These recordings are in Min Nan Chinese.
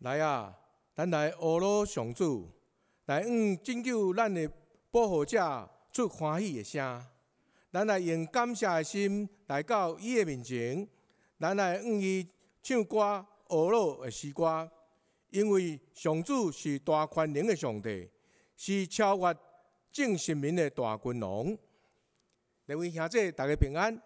來啊，咱來呵咾上主，來向拯救咱的保護者出歡喜的聲。咱來用感謝的心來到伊的面前，咱來向伊唱歌呵咾的詩歌，因為上主是大權能的上帝，是超越眾神明的大君王。各位兄弟，大家平安。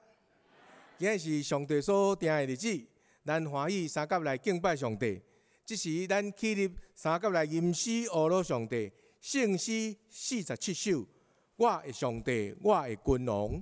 今日是上帝所定的日子，咱歡喜相佮來敬拜上帝。這時，咱起立相佮來吟詩呵咾上帝，聖詩47首。我的上帝，我的君王。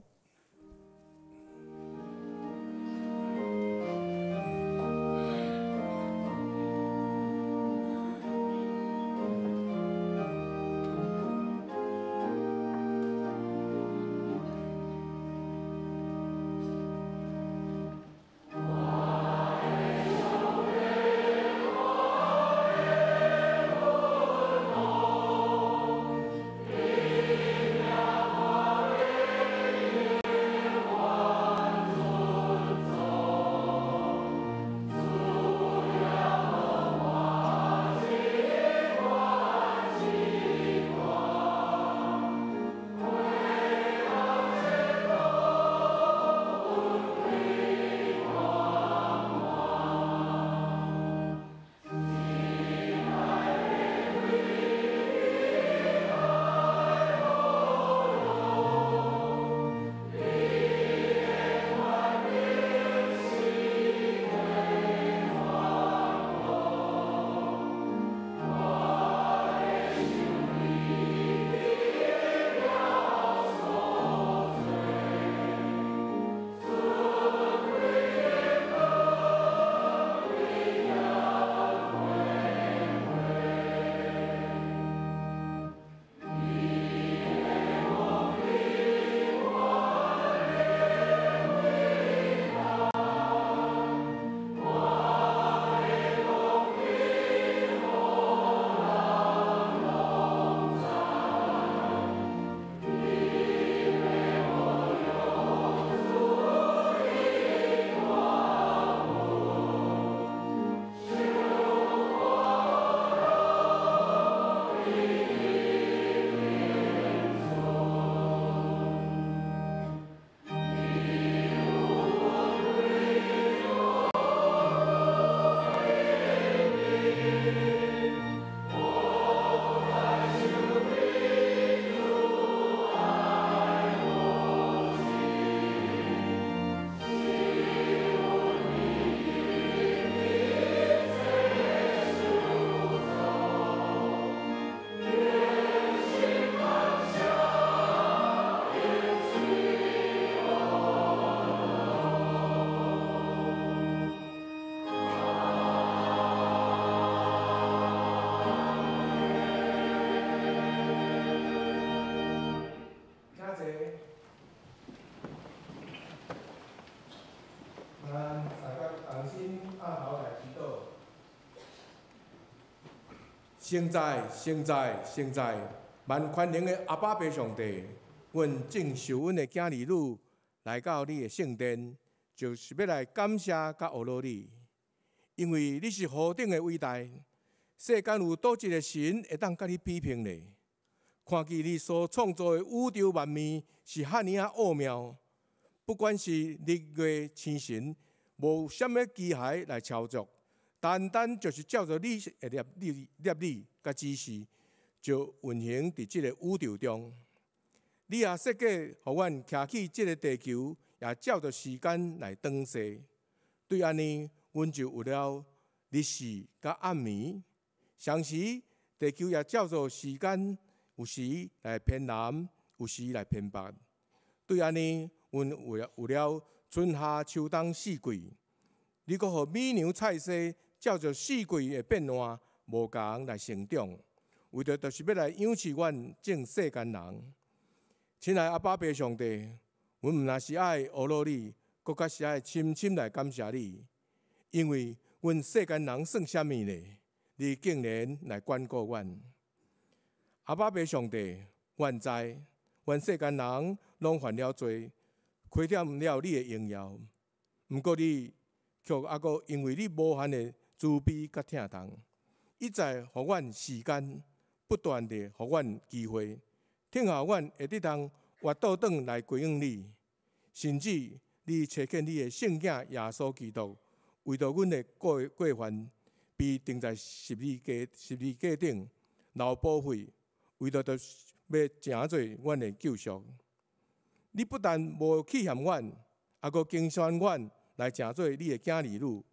請坐。咱大家同心按頭來祈禱。聖在，聖在，聖在，萬權能的阿爸父上帝，阮正受阮的囝兒女來到你的聖殿，就是欲來感謝佮呵咾你，因為你是何等的偉大，世間有佗一个神會當佮你比拼呢？看見你所創造的宇宙萬物是遐爾仔奧妙，不管是日月星辰，無啥物機械來操作，單單就是照著你的立意佮指示，就運行佇這個宇宙中。你也設計予阮徛起這个地球，也照著時間來轉逝。對按呢，阮就有了日時佮暗暝。同時，地球也照著時間，有時來偏南，有時來偏北。對按呢，阮有了春夏秋冬四季。你閣予米娘菜蔬照著四季的變換，無仝來成長，為著就是欲來養飼阮眾世間人。親愛阿爸父上帝，阮毋但是愛呵咾你，閣較是愛深深來感謝你，因為阮世間人算啥物呢？你竟然來關顧阮。阿爸父上帝，阮知，阮世間人攏犯了罪，虧欠了你的榮耀。毋過你卻猶閣因為你無限的慈悲佮疼痛，一再予阮時間，不斷地予阮機會，聽候阮會得當活倒轉來歸向你，甚至你差遣你的聖囝耶穌基督，為著阮的過犯，被釘在十字架頂，流寶血，為著著欲成做阮的救贖。你不但無棄嫌阮，猶閣揀選阮來成做你的囝兒女，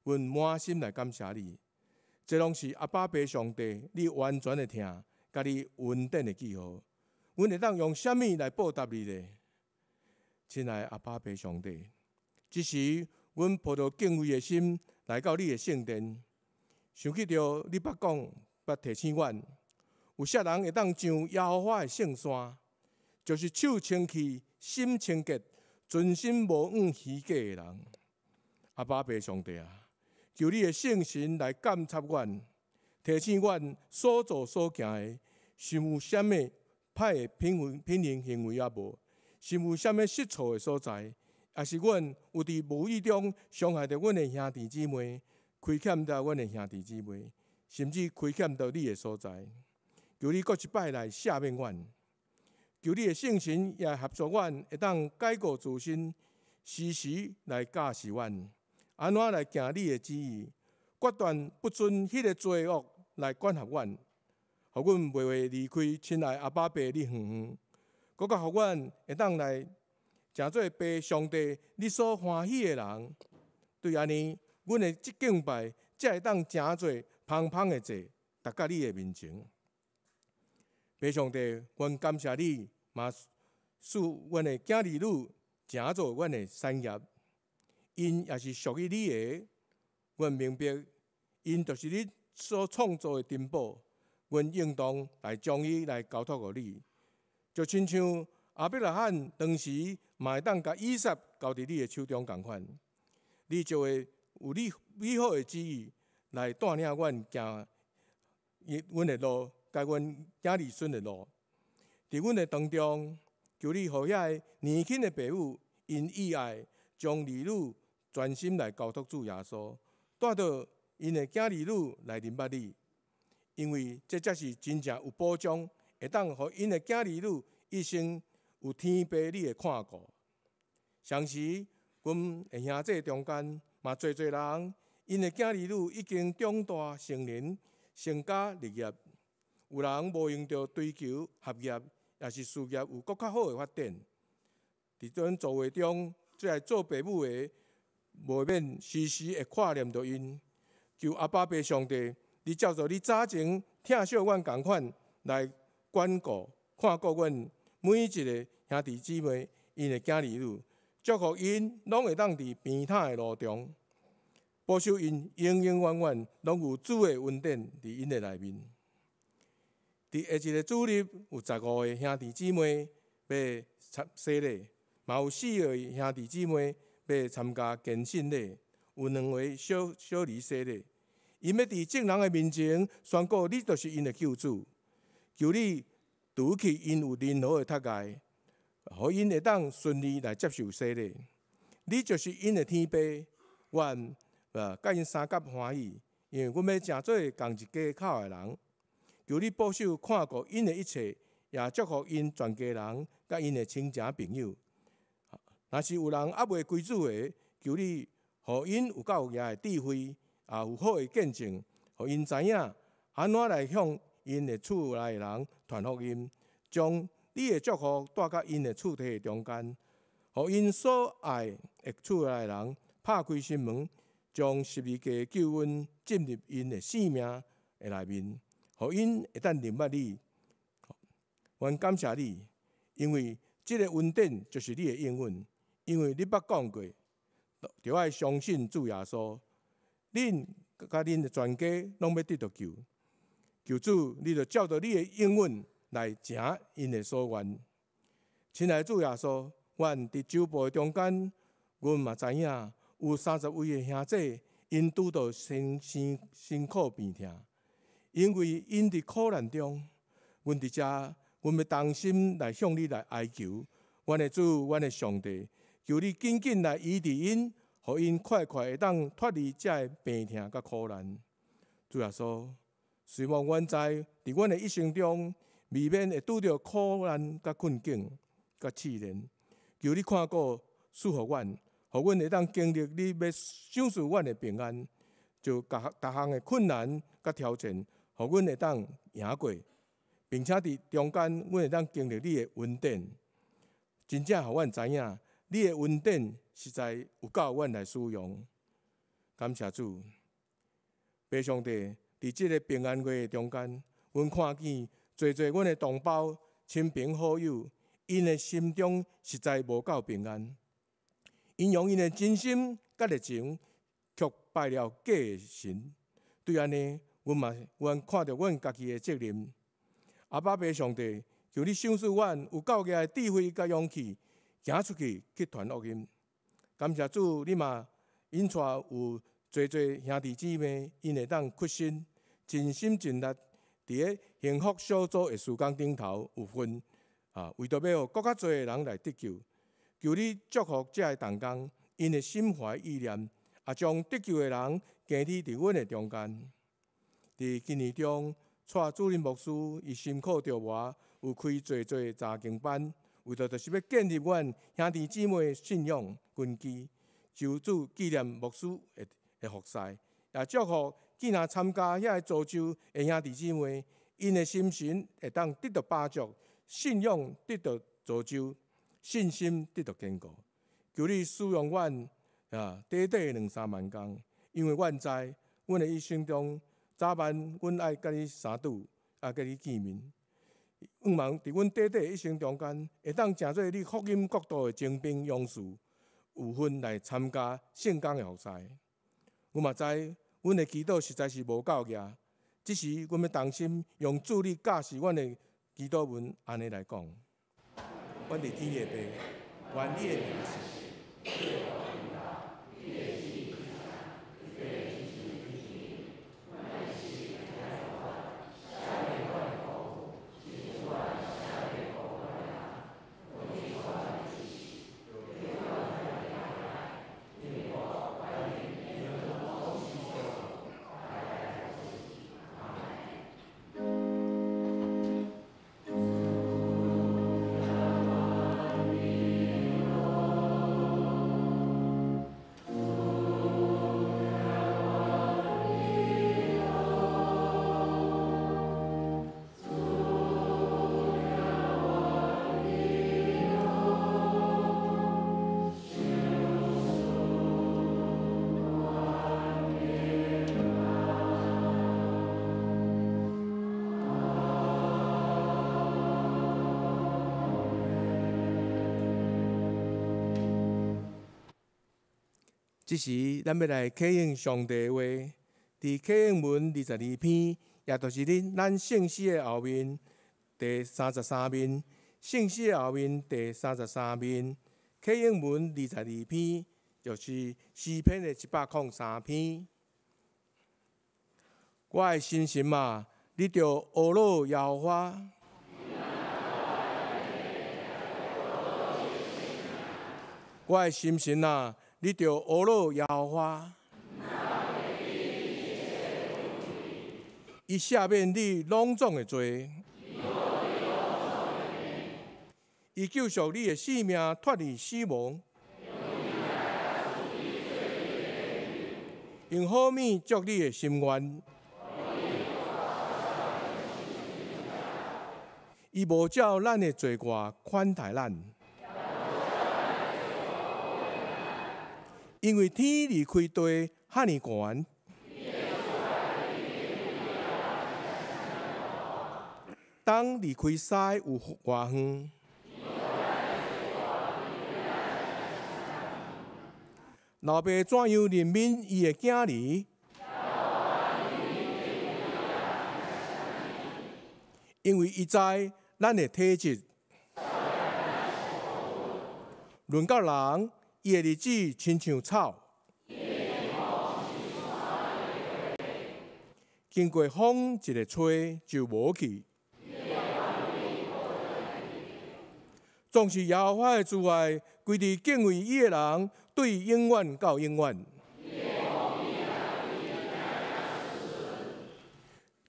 阮滿心來感謝你。這攏是阿爸父上帝你完全的疼，佮你恩典的記號。阮會當用啥物來報答你呢？親愛的阿爸父上帝，這時阮抱著敬畏的心來到你的聖殿，想起著你捌講、捌提醒阮，有啥人會當上耶和華的聖山？就是手清氣、心清潔、存心無向虛假的人。阿爸父上帝啊，求你的聖神來監察阮，提醒阮所做所行的，是有啥物歹的品行行為抑無？是有啥物失錯的所在？抑是阮有佇無意中傷害著阮的兄弟姊妹，虧欠著阮的兄弟姊妹，甚至虧欠著你的所在？求你閣一擺來赦免阮，求你的聖神也協助阮，會當改過自新，時時來教示阮，按怎來行你的旨意，決斷不准彼个罪惡來管轄阮，予阮袂會離開親愛阿爸父你遠遠，閣較予阮會當來成做父上帝你所歡喜的人。對按呢，阮的這敬拜才會當成做芳芳的祭，達到你的面前。父上帝，阮感謝你，嘛賜阮的囝兒女成做阮的產業，𪜶也是屬於你的。阮明白，𪜶就是你所創造的珍寶，阮應當來將伊來交託予你。就親像亞伯拉罕當時嘛會當共以撒交佇你的手中仝款，你就會有你美好的旨意來帶領阮行阮的路，佮阮囝兒孫的路。佇阮的當中，求你予遐个年輕的爸母，𪜶意愛將兒女專心來交託主耶穌，帶著𪜶的囝兒女來認捌你，因為這才是真正有保障，會當予𪜶的囝兒女一生有天父你的看顧。同時，阮的兄弟中間嘛，濟濟人，𪜶的囝兒女已經長大成人，成家立業。有人無閒著追求學業，抑是事業有閣較好的發展。佇阮聚會中，這个做爸母的，無免時時會掛念著𪜶。求阿爸父上帝，你照著你早前疼惜阮仝款來管顧、看顧阮每一个兄弟姊妹𪜶的囝兒女，祝福𪜶攏會當佇平坦的路中，保守𪜶永永遠遠攏有主的恩典佇𪜶的內面。佇下一个主日，有15个兄弟姊妹欲參洗禮，嘛有四个兄弟姊妹欲參加堅信禮，有兩位小小兒洗禮。𪜶欲佇眾人的面前宣告你就是𪜶的救主，求你除去𪜶有任何的窒礙，予𪜶會當順利來接受洗禮。你就是𪜶的天父，阮佮𪜶相佮歡喜，因為阮欲成做仝一家口的人。求你保守看顧𪜶的一切，也祝福𪜶全家人佮𪜶的親情朋友。若是有人猶未歸主的，求你予𪜶有夠額的智慧，也有好的見證，予𪜶知影按怎來向𪜶的厝內的人傳福音，將你的祝福帶到𪜶的厝體的中間，予𪜶所愛的厝內的人拍開心門，將十字架的救恩進入𪜶的生命的內面，予𪜶會當認捌你。阮感謝你，因為這个恩典就是你的應允，因為你捌講過，著愛相信主耶穌，恁佮恁的全家攏欲得著救。求主，你就照著你的應允來成𪜶的所願。親愛的主耶穌，阮佇周報的中間，阮嘛知影有30位的兄弟，𪜶拄著身身辛苦病痛，因為𪜶佇苦難中，阮佇遮，阮欲同心來向你來哀求，阮的主，阮的上帝，求你緊緊來醫治𪜶，予𪜶快快會當脫離這个病痛佮苦難。主耶穌，雖望阮知，佇阮的一生中，未免會拄著苦難、佮困境、佮試煉。求你看顧賜予阮，予阮會當經歷你欲賞賜阮的平安，就逐逐項的困難佮挑戰，予阮會當贏過，並且佇中間，阮會當經歷你的恩典。真正予阮知影，你的恩典實在有夠阮來使用。感謝主，父上帝，佇這个平安月的中間，阮看見濟濟阮的同胞、親朋好友，𪜶的心中實在無夠平安。𪜶用𪜶的真心佮熱情，卻拜了假的神。對按呢，阮嘛阮看著阮家己的責任。阿爸父上帝，求你賞賜阮有夠額的智慧佮勇氣，行出去去傳福音。感謝主，你嘛引帶有濟濟兄弟姊妹，𪜶會當決心盡心盡力，佇咧幸福小組的事工頂頭有份啊，為著欲予閣較濟的人來得救。求你祝福這个同工，𪜶的心懷意念，也將得救的人加添佇阮的中間。佇今年中，蔡主任牧師伊辛苦著磨，有開濟濟查經班，為著就是欲建立阮兄弟姊妹的信仰根基。求主紀念牧師的服侍，也祝福既若參加遐个造就的兄弟姊妹，𪜶的心神會當得到飽足，信仰得到造就，信心得到堅固。求你使用阮啊，短短兩三萬工，因為阮知，阮的一生中早晚阮愛佮你相拄，愛佮你見面。向望佇阮短短一生中間，會當成做你福音國度的精兵勇士，有份來參加聖工的服侍。阮嘛知，阮的祈禱實在是無夠額，這時阮欲同心用主你教示阮的祈禱文按呢來講：阮佇天的父，願你的名聖。這時，咱欲來啟應上帝的話，佇啟應文22篇，也就是恁咱聖詩的後面第三十三面，聖詩的後面第三十三面，啟應文22篇，就是詩篇的103篇。我的心神啊，你著呵咾耶和華。我的心神啊，你著呵咾耶和華。伊赦免你攏總的罪，伊救贖你的性命脫離死亡，用好物足你的心願。伊無照咱的罪過款待咱，因為天離開地遐爾懸，東離開西有偌遠？老爸怎樣憐憫伊的囝兒？因為伊知咱的體質。論到人，伊的日子親像草，經過風一个吹就無去。總是耶和華的慈愛，歸佇敬畏伊的人，對永遠到永遠。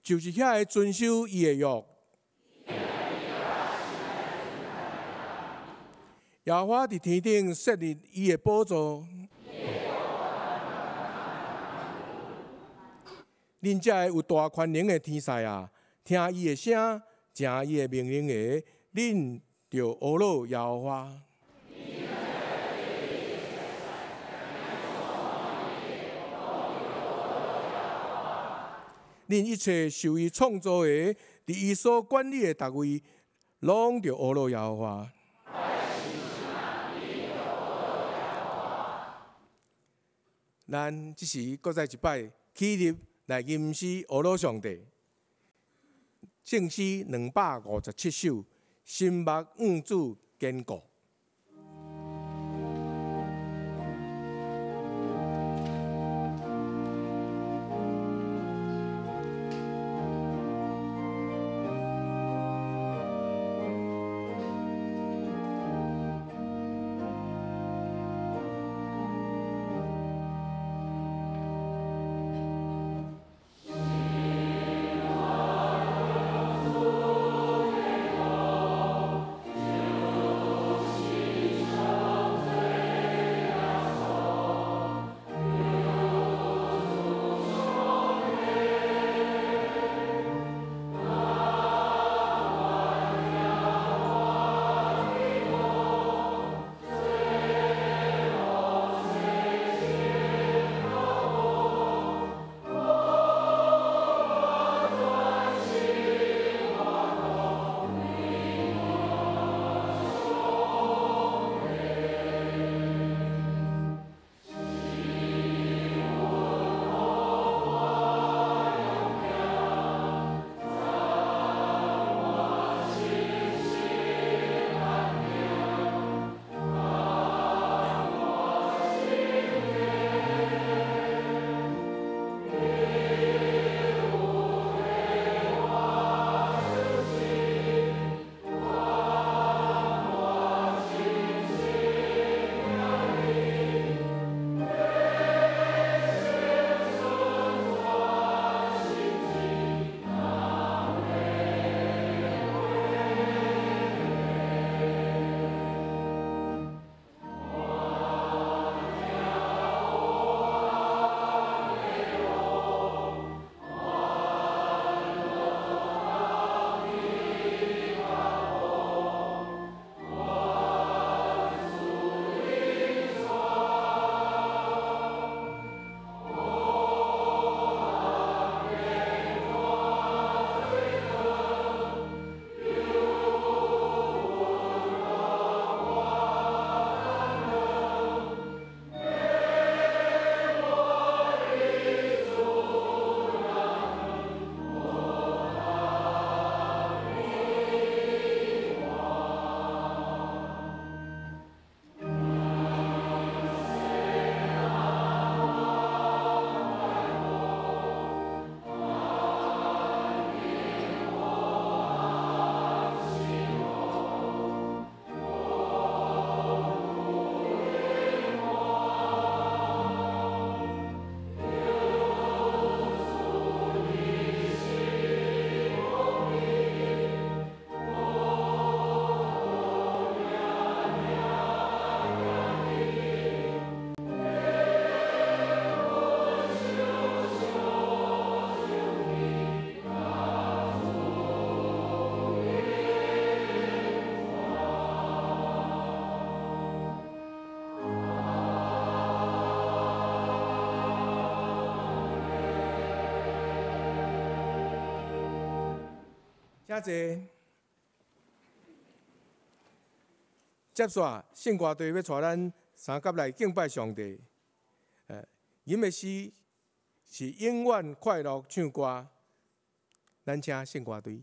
就是遐个遵守伊的约。耶和华伫天顶设立伊的宝座。恁遮个有大权能的天使啊，听伊的声，成伊的命令的，恁著呵咾耶和华。恁一切受伊创造的，伫伊所管理的逐位，拢著呵咾耶和华。咱这时阁再一摆起立来吟诗呵咾上帝。圣诗257首，心目向主坚固。请坐。接续圣歌队欲带咱三甲来敬拜上帝。吟的诗是永远快乐唱歌。咱请圣歌队。永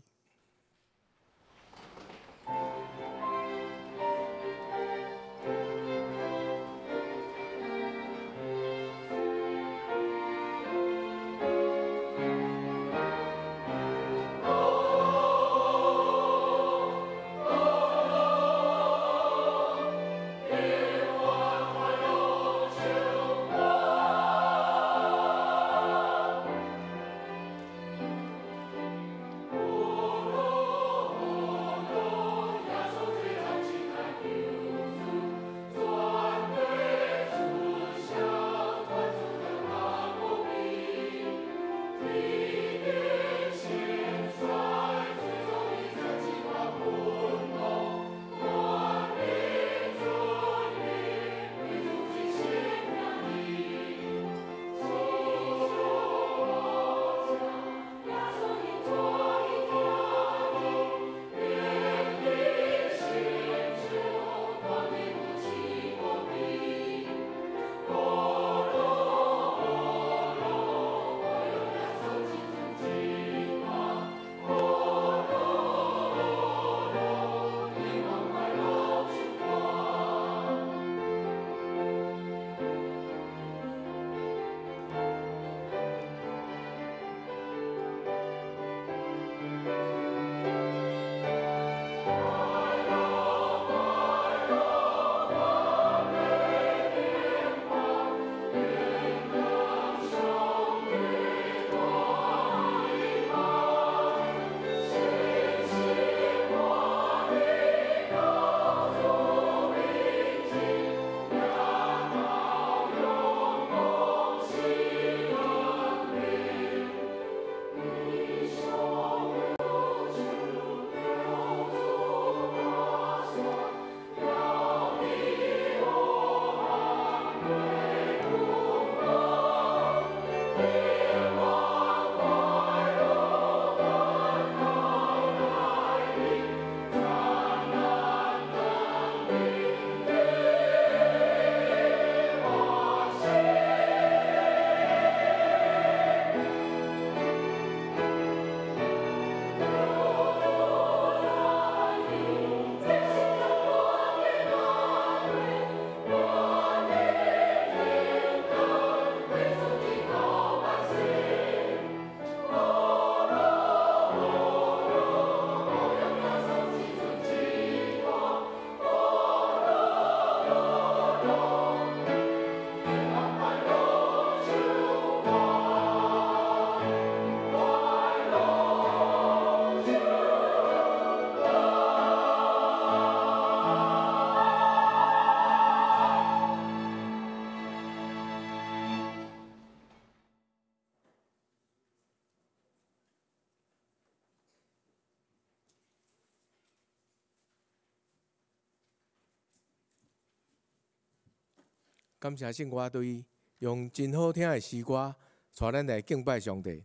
感謝聖歌隊用真好聽的詩歌，帶咱來敬拜上帝。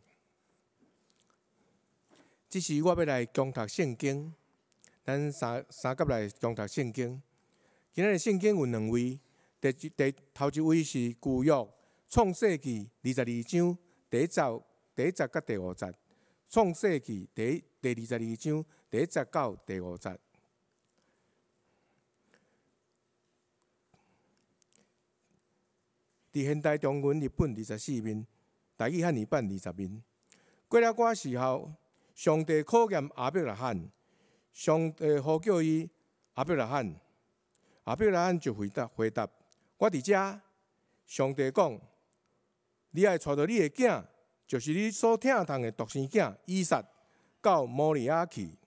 這時我欲來恭讀聖經，咱三三佮來恭讀聖經。今仔日聖經有兩位，第一第頭一位是舊約創世記22章第一節佮第五節。創世記第22章第一節到第五節。佇現代中文譯本24面，台語漢語版20面。過了寡時候，上帝考驗亞伯拉罕，上帝呼叫伊亞伯拉罕，亞伯拉罕就回答回答：我佇遮。上帝講：你愛帶著你的囝，就是你所疼痛的獨生囝以撒，到摩利亞去。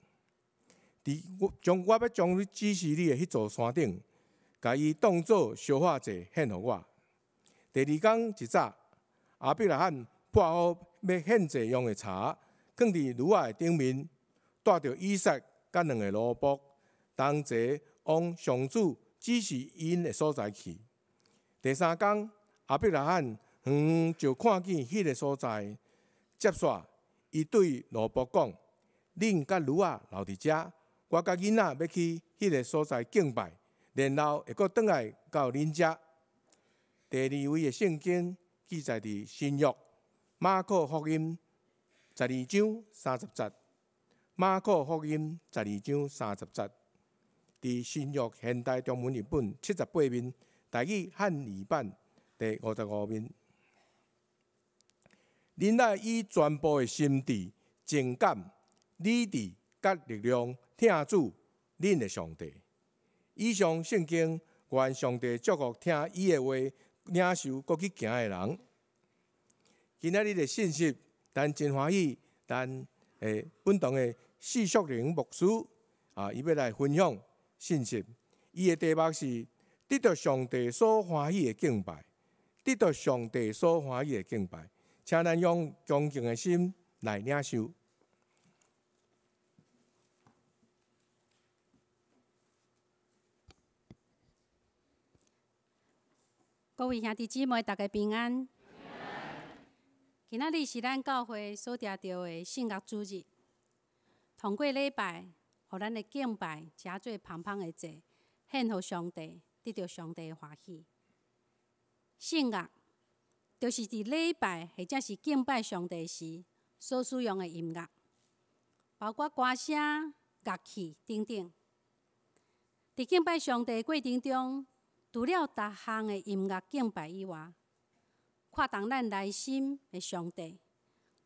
佇我將我欲將你指示你的彼座山頂，共伊當做燒化祭獻予我。第二工一早，亞伯拉罕破好欲獻祭用的柴，囥佇爐仔的頂面，帶著以撒佮兩个奴僕，同齊往上主指示𪜶的所在去。第三工，亞伯拉罕遠遠就看見彼个所在，接煞伊對奴僕講：恁佮驢仔留佇遮，我佮囡仔欲去彼个所在敬拜，然後會閣轉來到恁遮。第二位的聖經記載佇新約馬可福音12章30節。馬可福音十二章三十節，佇新約現代中文譯本78面，台語漢語版第55面。恁愛以全部的心智、情感、理智佮力量疼主恁的上帝。以上聖經，願上帝祝福聽伊的話、領受閣去行的人。今仔日的信息，咱真歡喜，咱本堂的施淑玲牧師啊，伊欲來分享信息。伊的題目是得著上帝所歡喜的敬拜，得著上帝所歡喜的敬拜，請咱用恭敬的心來領受。各位兄弟姊妹，大家平安。今仔日是咱教會所定著的聖樂主日，通過禮拜，予咱的敬拜誠做芳芳的祭，獻予上帝，得著上帝的歡喜。聖樂就是佇禮拜或者是敬拜上帝時所使用的音樂，包括歌聲、樂器等等。佇敬拜上帝的過程中，除了逐項的音樂敬拜以外，看重咱內心的上帝，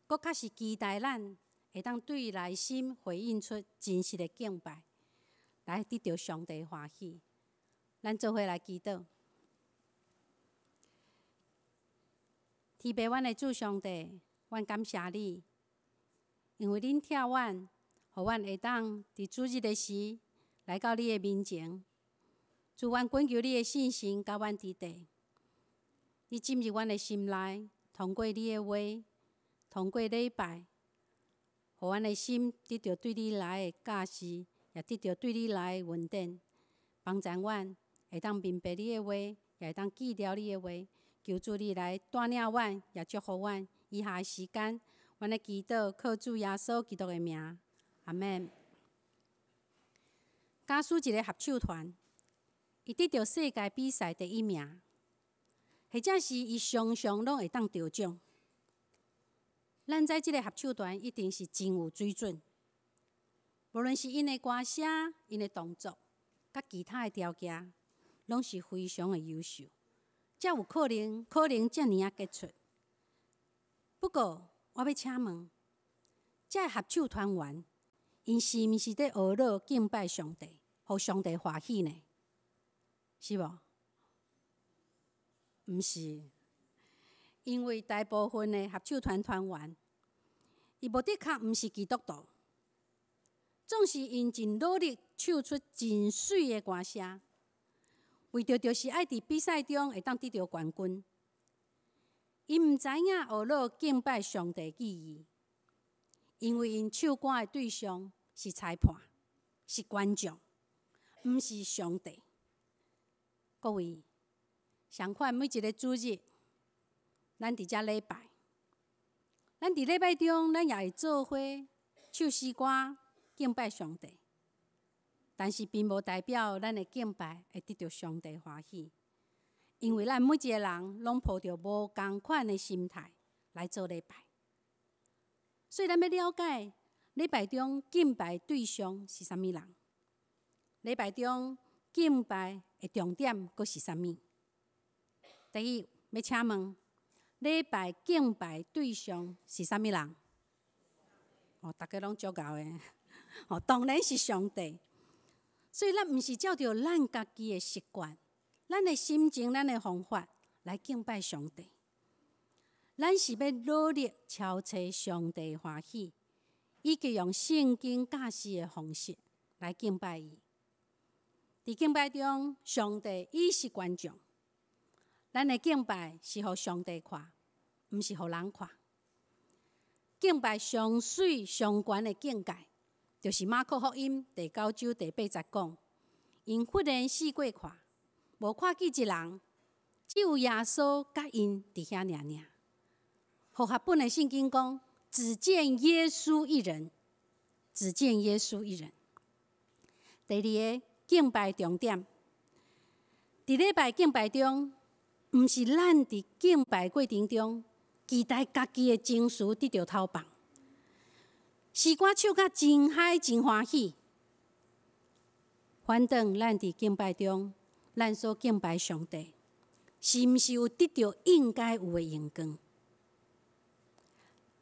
閣較是期待咱會當對內心回應出真實的敬拜，來得著上帝歡喜。咱做伙來祈禱，天父，阮的主上帝，阮感謝你，因為恁疼阮，予阮會當佇主日的時來到你的面前。主，阮懇求你的聖神佮阮佇地，你進入阮的心內，通過你的話，通過禮拜，予阮的心得著對你來的教示，也得著對你來的恩典，幫助阮會當明白你的話，也會當記牢你的話。求主你來帶領阮，也祝福阮。以下的時間，阮咧祈禱，靠主耶穌基督的名，阿們。假使一个合唱團，伊得著世界比賽第一名，或者是伊常常攏會當得獎。咱知這个合唱團一定是真有水準，無論是𪜶的歌聲、𪜶的動作，佮其他的條件，攏是非常的優秀，才有可能可能遮爾仔傑出。不過，我欲請問，這个合唱團員，𪜶是毋是佇學樂敬拜上帝，予上帝歡喜呢？是無？毋是，因為大部分的合唱團團員，伊無的確毋是基督徒，總是𪜶真努力唱出真媠的歌聲，為著就是愛佇比賽中會當得著冠軍。𪜶毋知影學樂敬拜上帝意義，因為𪜶唱歌的對象是裁判，是觀眾，毋是上帝。各位，相款每一个主日，咱佇遮禮拜，咱佇禮拜中，咱也會做伙唱詩歌敬拜上帝。但是並無代表咱的敬拜會得著上帝歡喜，因為咱每一个人攏抱著無仝款的心態來做禮拜，所以咱欲了解禮拜中敬拜對象是啥物人，禮拜中敬拜的重點閣是啥物？第一，欲請問禮拜敬拜對象是啥物人？哦，逐家攏足𠢕的，哦，當然是上帝。所以咱毋是照著咱家己的習慣、咱的心情、咱的方法來敬拜上帝。咱是欲努力超揣上帝歡喜，以及用聖經教示的方式來敬拜伊。佇敬拜中，上帝伊是觀眾。咱的敬拜是予上帝看，毋是予人看。敬拜上媠上懸的境界，就是馬可福音第九章第八節講，𪜶忽然四過看，無看見一人，只有耶穌佮𪜶佇遐爾爾。和合本的聖經講，只見耶穌一人，只見耶穌一人。第二个敬拜重點，佇禮拜敬拜中，毋是咱佇敬拜過程中期待家己的情緒得著透放。詩歌唱甲真 high 真歡喜，反轉咱佇敬拜中，咱所敬拜上帝，是毋是有得著應該有的榮光？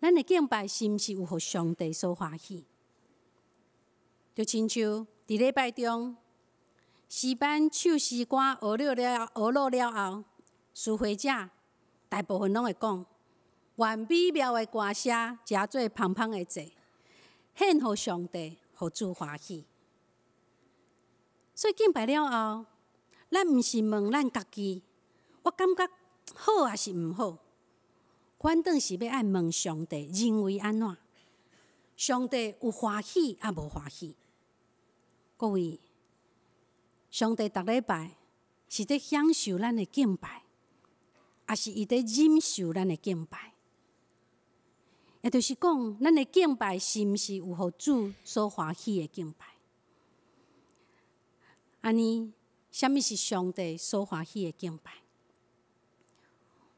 咱的敬拜是毋是有予上帝所歡喜？就親像佇禮拜中，詩班唱詩歌學了了學落了後，司會者大部分攏會講：願美妙的歌聲，成做芳芳的祭，獻予上帝，予主歡喜。所以敬拜了後，咱毋是問咱家己，我感覺好抑是毋好？反轉是欲愛問上帝認為按怎？上帝有歡喜抑無歡喜？各位，上帝逐禮拜是佇享受咱的敬拜，抑是伊佇忍受咱的敬拜？也就是講，咱的敬拜是毋是有予主所歡喜的敬拜？按呢，啥物是上帝所歡喜的敬拜？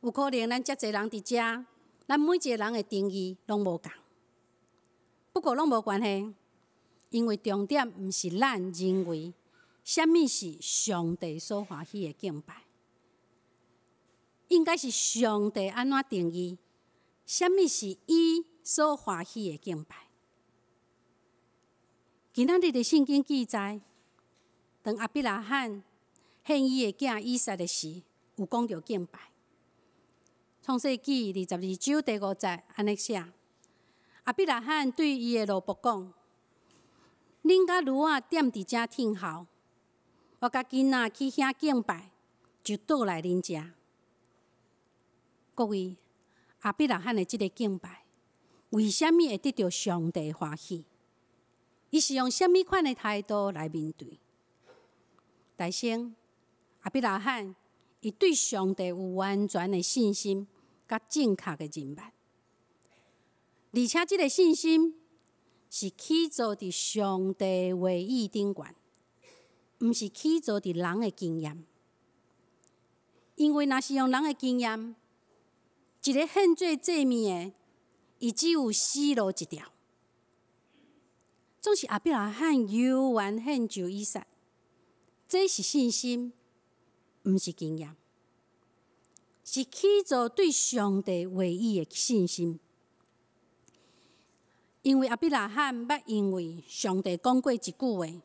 有可能咱遮濟人佇遮，咱每一个人的定義攏無仝。不過攏無關係，因為重點毋是咱認為啥物是上帝所歡喜的敬拜，應該是上帝按怎定義，啥物是伊所歡喜的敬拜。今仔日的聖經記載，當亞伯拉罕獻伊的囝以撒的時，有講著敬拜。創世記二十二章第五節按呢寫：亞伯拉罕對伊的奴僕講：恁佮驢仔踮佇遮聽候，我佮囡仔去遐敬拜，就倒來恁遮。各位，亞伯拉罕的這个敬拜，為啥物會得著上帝歡喜？伊是用啥物款的態度來面對？大先，亞伯拉罕伊對上帝有完全的信心，佮正確的認捌，而且這个信心是起造佇上帝話語頂懸，毋是起造佇人的經驗。因為若是用人的經驗，一个獻做祭物的，伊只有死路一條。總是亞伯拉罕猶原獻上以撒，這是信心，毋是經驗，是起造對上帝話語的信心。因為亞伯拉罕捌因為上帝講過一句話，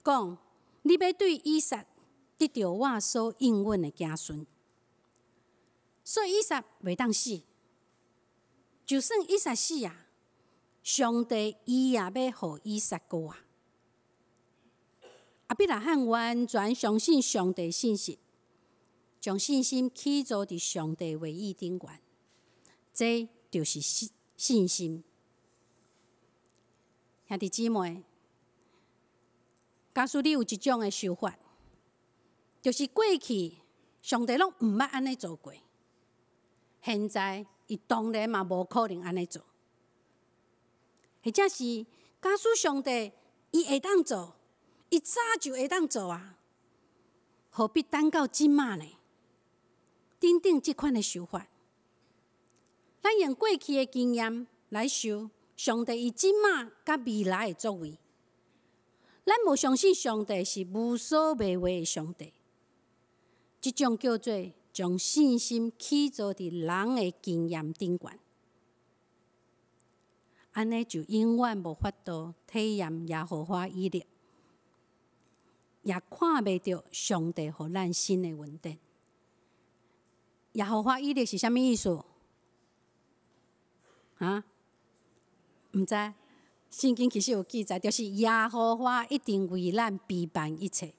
講你欲對以撒得著我所應允的子孫，所以以撒袂當死。就算以撒死啊，上帝伊也欲予以撒過活。亞伯拉罕完全相信上帝信實，將信心起造佇上帝話語頂懸，這就是信心。兄弟姊妹，假使你有一種的想法，就是過去上帝攏毋捌按呢做過。現在伊當然嘛無可能按呢做，或者是假使上帝伊會當做，伊早就會當做啊，何必等到這馬呢？等等這款的想法，咱用過去的經驗來想上帝伊這馬佮未來的作為，咱無相信上帝是無所袂為的上帝，這種叫做將信心起坐佇人的經驗頂懸，按呢就永遠無法度體驗耶和華以勒，也看袂著上帝予咱新的恩典。耶和華以勒是啥物意思？啊？毋知？聖經其實有記載，就是耶和華一定為咱備辦一切。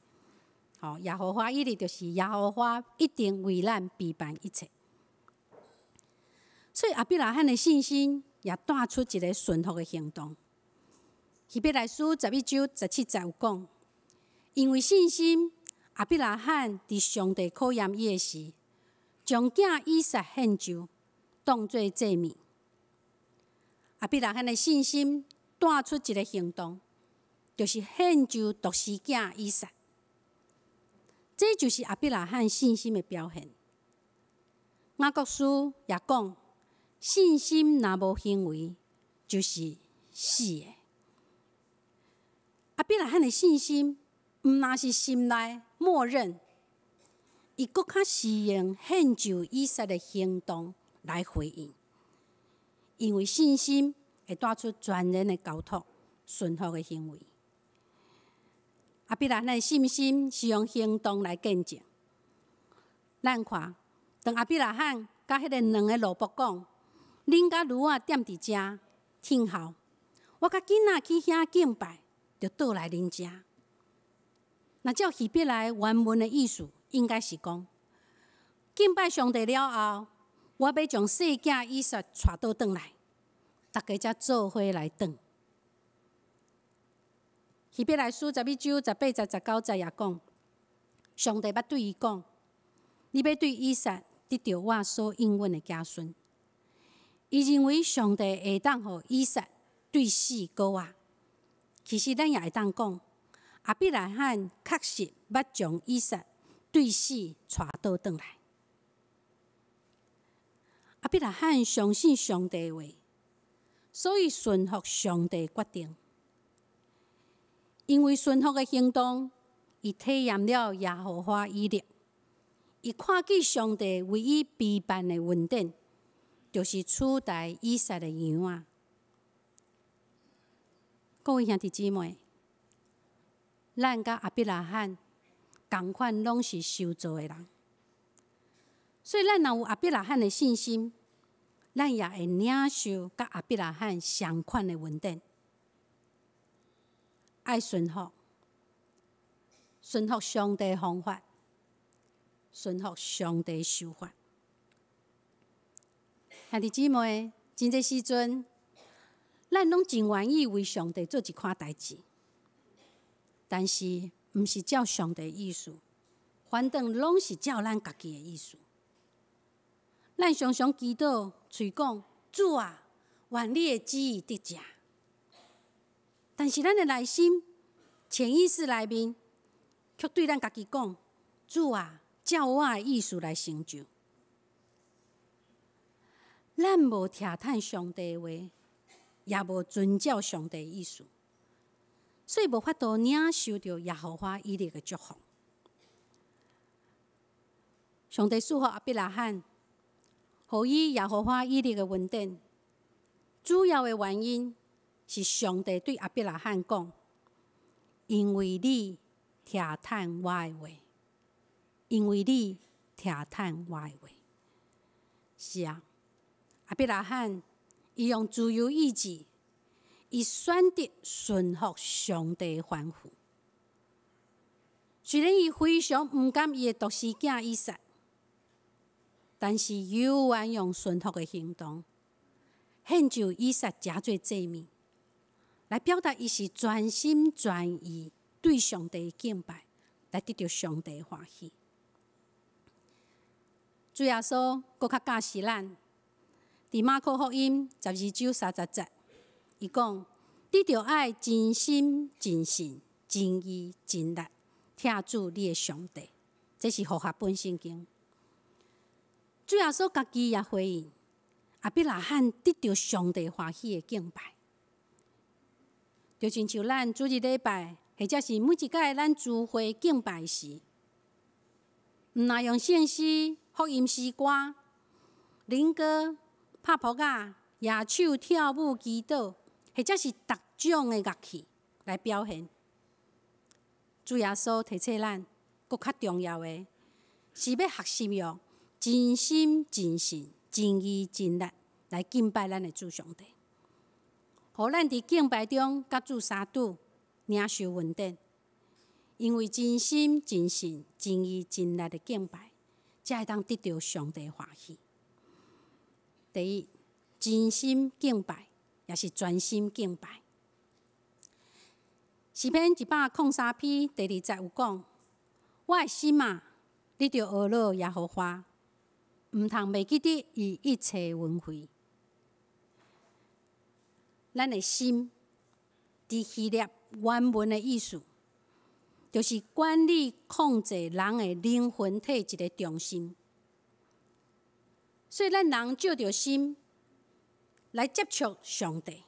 吼，耶和華以勒就是耶和華一定為咱備辦一切。所以亞伯拉罕的信心也帶出一個順服的行動。希伯來書11章17節有講，因為信心，亞伯拉罕佇上帝考驗伊的時，將囝以撒獻上，當做祭物。亞伯拉罕的信心帶出一個行動，就是獻上獨生囝以撒。這就是亞伯拉罕信心的表現。雅各書也講，信心若無行為，就是死的。亞伯拉罕的信心，毋但是心內默認，伊閣較是用獻上以撒的行動來回應。因為信心會帶出全然的交託、順服的行為。亞伯拉罕的信心是用行動來見證。咱看，當亞伯拉罕佮彼个兩个奴僕講：恁佮驢仔踮佇遮聽候，我佮囡仔去遐敬拜，就倒來恁遮。若照希伯來原文的意思，應該是講敬拜上帝了後，我欲將細囝以撒帶倒轉來，逐家才做伙來轉。希伯來書11章18節、19節也講，上帝捌對伊講：你欲對以撒得著我所應允的子孫。伊認為上帝會當予以撒對死閣活。其實咱也會當講，亞伯拉罕確實捌將以撒對死帶倒轉來。亞伯拉罕相信上帝的話，所以順服上帝決定。因為順服的行動，伊體驗了耶和華以勒。伊看見上帝為伊備辦的恩典，就是取代以撒的羊仔。各位兄弟姊妹，咱佮亞伯拉罕仝款，攏是受造的人，所以咱若有亞伯拉罕的信心，咱也會領受佮亞伯拉罕相款的恩典。愛順服，順服上帝方法，順服上帝手法。兄弟姊妹，真濟時陣，咱攏真願意為上帝做一款代誌，但是毋是照上帝意思，反轉攏是照咱家己的意思。咱常常祈禱，喙講主啊，願你的旨意得成。但是咱的內心潛意識內面，卻對咱家己講：主啊，照我的意思來成就。咱無聽趁上帝的話，也無遵照上帝的意思，所以無法度領受著耶和華以勒的祝福。上帝賜予亞伯拉罕，予伊耶和華以勒的恩典，主要的原因是上帝對亞伯拉罕講：因為你聽趁我的話，因為你聽趁我的話。是啊，亞伯拉罕伊用自由意志，伊選擇順服上帝吩咐。雖然伊非常毋甘伊的獨生囝以撒，但是猶原用順服的行動，獻上以撒成做祭物，來表達伊是全心全意對上帝敬拜，來得著上帝歡喜。主耶穌閣較教示咱，佇馬可福音12章30節，伊講：你著愛盡心、盡性、盡意、盡力，疼主你的上帝。這是和合本聖經。主耶穌家己也回應亞伯拉罕得著上帝歡喜的敬拜，就親像咱主日禮拜，或者是每一擺咱聚會敬拜時，毋若用聖詩、福音詩歌、靈歌、拍噗仔、舉手跳舞、祈禱，或者是逐種的樂器來表現。主耶穌提醒咱，閣較重要的是欲學習用盡心、盡性、盡意、盡力來敬拜咱的主上帝，予咱佇敬拜中佮主相拄，領受恩典。因為盡心、盡性、盡意、盡力的敬拜，才會當得著上帝歡喜。第一，真心敬拜，也是專心敬拜。詩篇103篇第二節有講：我的心啊，你著呵咾耶和華，毋通袂記得伊一切恩惠。咱的心，佇希臘原文的意思，就是管理控制人的靈魂體一个中心。所以咱人藉著心來接觸上帝，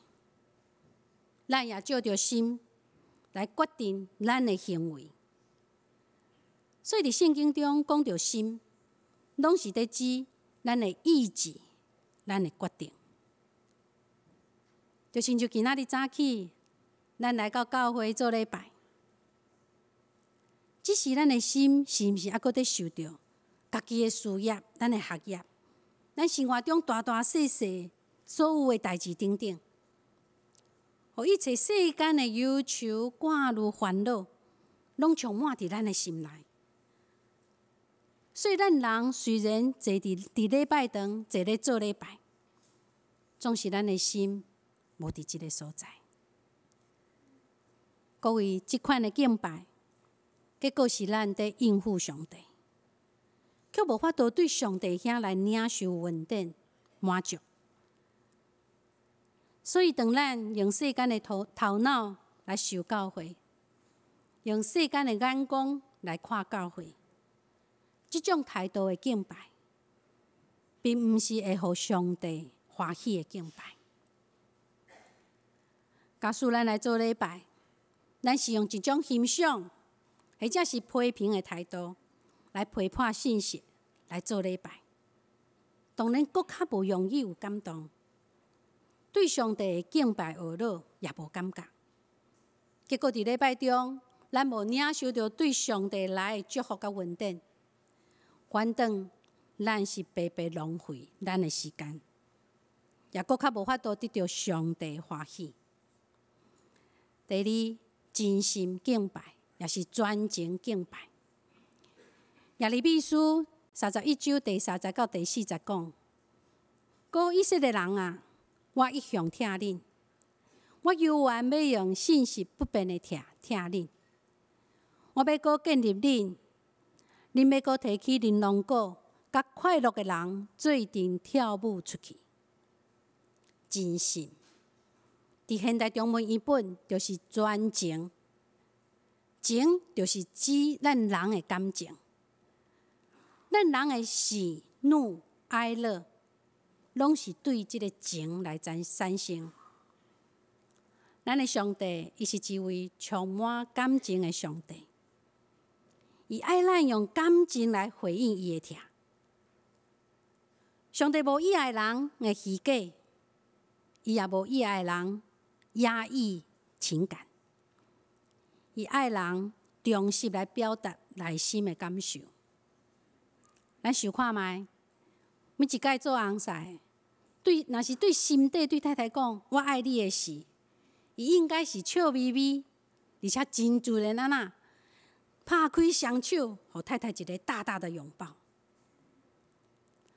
咱也藉著心來決定咱的行為。所以佇聖經中講著心，攏是佇指咱的意志、咱的決定。就親像今仔日早起，咱來到教會做禮拜，只是咱的心是毋是猶閣佇受著家己的事業、咱的學業、咱生活中大大細細所有的代誌等等，予一切世間的憂愁、掛慮、煩惱，攏充滿佇咱的心內。所以，咱人雖然坐佇禮拜堂，坐咧做禮拜，總是咱的心無佇這个所在。各位，這款的敬拜，結果是咱佇應付上帝，卻無法度對上帝遐來領受恩典滿足。所以，當咱用世間的頭腦來受教誨，用世間的眼光來看教會，這種態度的敬拜，並毋是會予上帝歡喜的敬拜。假使咱來做禮拜，咱是用一種欣賞或者是批評的態度來批判信息來做禮拜，當然閣較無容易有感動，對上帝的敬拜呵咾也無感覺。結果佇禮拜中，咱無領受著對上帝來的祝福佮恩典，反倒咱是白白浪費咱的時間，也閣較無法度得著上帝歡喜。第二，真心敬拜，也是專情敬拜。耶利米書31章第3節到第4節講：閣以色列人啊，我一向疼恁，我猶原欲用信實不變的疼疼恁。我欲閣建立恁，恁欲閣提起琳琅鼓，佮快樂的人做陣跳舞出去。真心，佇現代中文譯本就是專情，情就是指咱人的感情，咱人的喜怒哀樂，攏是對這个情來產生。咱的上帝，伊是一位充滿感情的上帝，伊愛咱用感情來回應伊的疼。上帝無意愛人的虛假，伊也無意愛人壓抑情感，伊愛人忠實來表達內心的感受。咱想看覓，每一擺做翁婿，對，若是對心底對太太講“我愛你”的時，伊應該是笑眯眯，而且真自然按怎，拍開雙手，予太太一个大大的擁抱。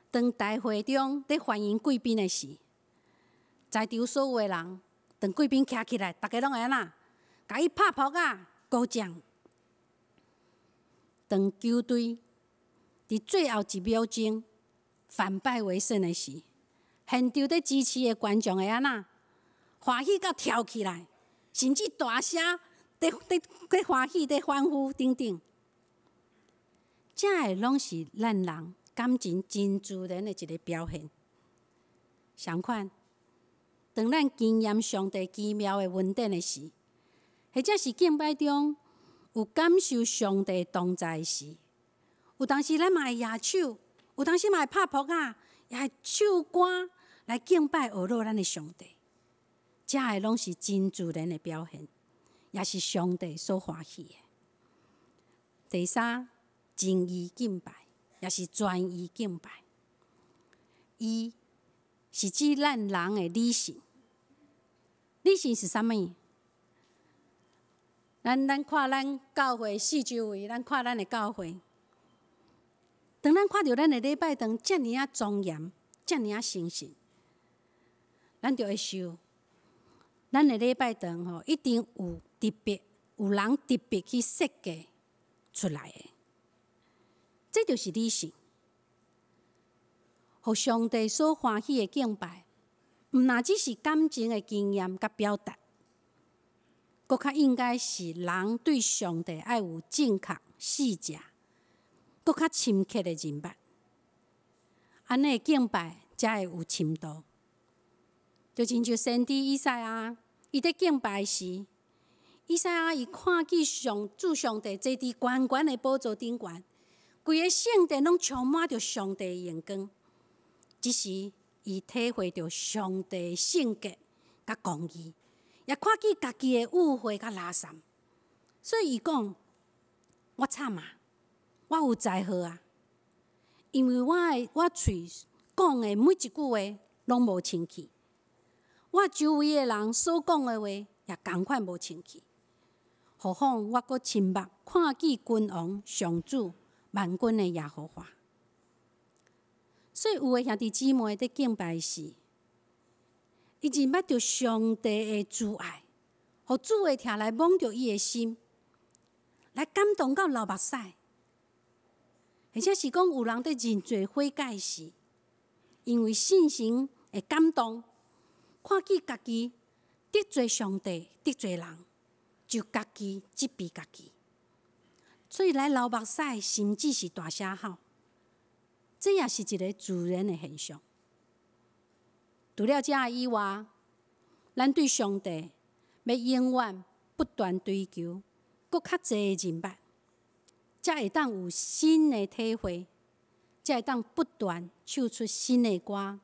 當大會中佇歡迎貴賓的時，在場所有的人，當貴賓徛起來，逐家攏會按怎，共伊拍噗仔、鼓掌。當球隊佇最後一秒鐘反敗為勝的時，現場佇支持的觀眾會按怎？歡喜到跳起來，甚至大聲佇佇佇歡喜、佇歡呼等等。這个攏是咱人感情真自然的一个表現。相款，當咱經驗上帝奇妙的恩典的時，或者是敬拜中有感受上帝同在的時，有當時咱嘛會舉手，有當時嘛會拍噗仔，也會唱歌來敬拜呵咾咱的上帝。這个攏是真自然的表現，也是上帝所歡喜的。第三，盡意敬拜，也是專意敬拜。意是指咱人的理性，理性是啥物？咱看咱教會四周圍，咱看咱的教會，當咱看著咱的禮拜堂遮爾仔莊嚴，遮爾仔神聖，咱就會想，咱的禮拜堂吼，一定有特別有人特別去設計出來的，這就是理性。予上帝所歡喜的敬拜，毋若只是感情的經驗佮表達，閣較應該是人對上帝愛有正確、細緻、閣較深刻的認捌。按呢敬拜才會有深度。就親像先知以賽亞，伊佇敬拜時，以賽亞伊看見上主上帝坐佇懸懸的寶座頂懸，規个聖殿攏充滿著上帝的榮光。這時，伊體會著上帝聖潔佮公義，也看見家己的污穢佮垃圾，所以伊講：我慘啊！我有災禍啊！因為我的我喙講的每一句話攏無清氣，我周圍的人所講的話也仝款無清氣。何況我閣親目看見君王上主萬軍的耶和華。所以有的兄弟姊妹佇敬拜時，伊認捌著上帝的慈愛，予主的疼來摸著伊的心，來感動到流目屎。或者是講有人佇認罪悔改時，因為聖神的感動，看見家己得罪上帝、得罪人，就家己責備家己，所以來流目屎，甚至是大聲吼。這也是一个自然的現象。除了這以外，咱對上帝欲永遠不斷追求，閣較濟的認捌，才會當有新的體會，才會當不斷唱出新的歌，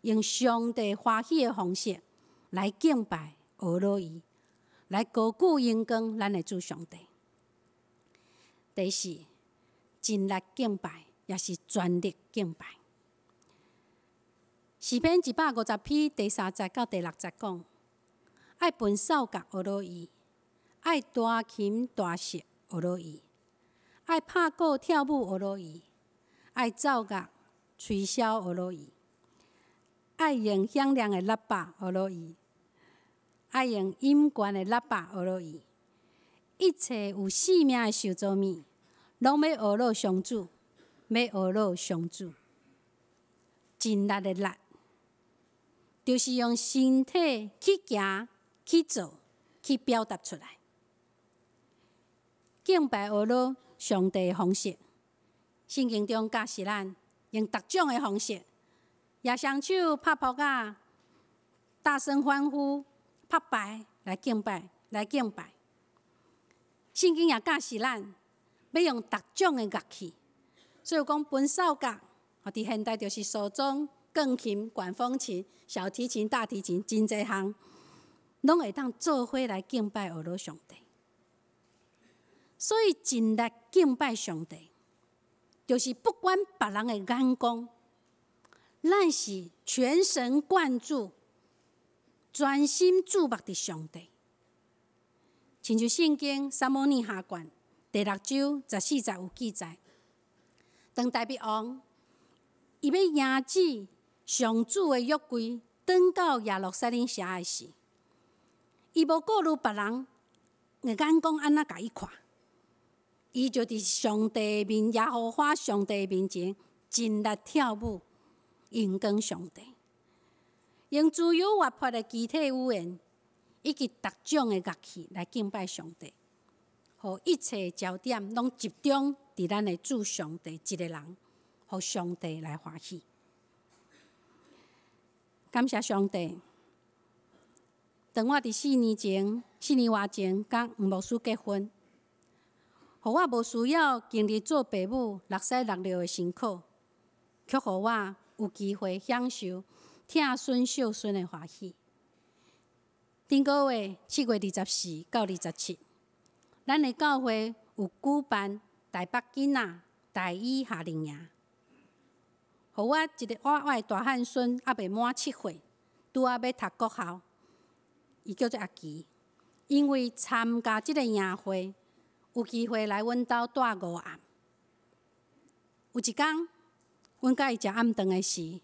用上帝歡喜的方式來敬拜、呵咾伊，來高舉榮光咱的主上帝。第四，盡力敬拜，也是全力敬拜。詩篇150篇第三節到第六節講：愛彈掃角呵咾伊，愛彈琴彈瑟呵咾伊，愛拍鼓跳舞呵咾伊，愛奏樂吹簫呵咾伊，愛用響亮的喇叭呵咾伊，愛用音懸的喇叭呵咾伊。一切有生命的受造物，攏欲呵咾上主，欲呵咾上主。盡力的力，就是用身體去行、去做、去表達出來。敬拜呵咾上帝的方式，聖經中教示咱用逐種的方式，舉雙手、拍噗仔、大聲歡呼、拍牌來敬拜，來敬拜。聖經也教示咱欲用逐種的樂器，所以講彈掃角，佇現代就是掃鐘、鋼琴、管風琴、小提琴、大提琴，真濟項，攏會當做伙來敬拜呵咾上帝。所以盡力敬拜上帝，就是不管別人的眼光，咱是全神貫注、專心注目佇上帝。親像聖經撒母耳下卷第六章14節有記載，當大衛王伊欲迎接上主的約櫃，轉到耶路撒冷城的時，伊無顧慮別人的眼光按怎共伊看，伊就佇上帝面，耶和華上帝面前，盡力跳舞，榮光上帝。用自由活潑的肢體語言，以及各種的樂器來敬拜上帝，予一切焦點攏集中佇咱的主上帝一个人，予上帝來歡喜。感謝上帝。當我佇4年前、4年外前，佮黃牧師結婚，予我無需要經歷做爸母六屎六尿的辛苦，卻予我有機會享受疼孫惜孫的歡喜。頂個月7月24到27，咱的教會有舉辦台北囡仔台語夏令營，予我一个我的大漢孫猶未滿7歲，拄仔欲讀國校。伊叫做阿奇，因為參加這个營會，有機會來阮兜蹛5暗。有一工，阮佮伊食暗頓的時，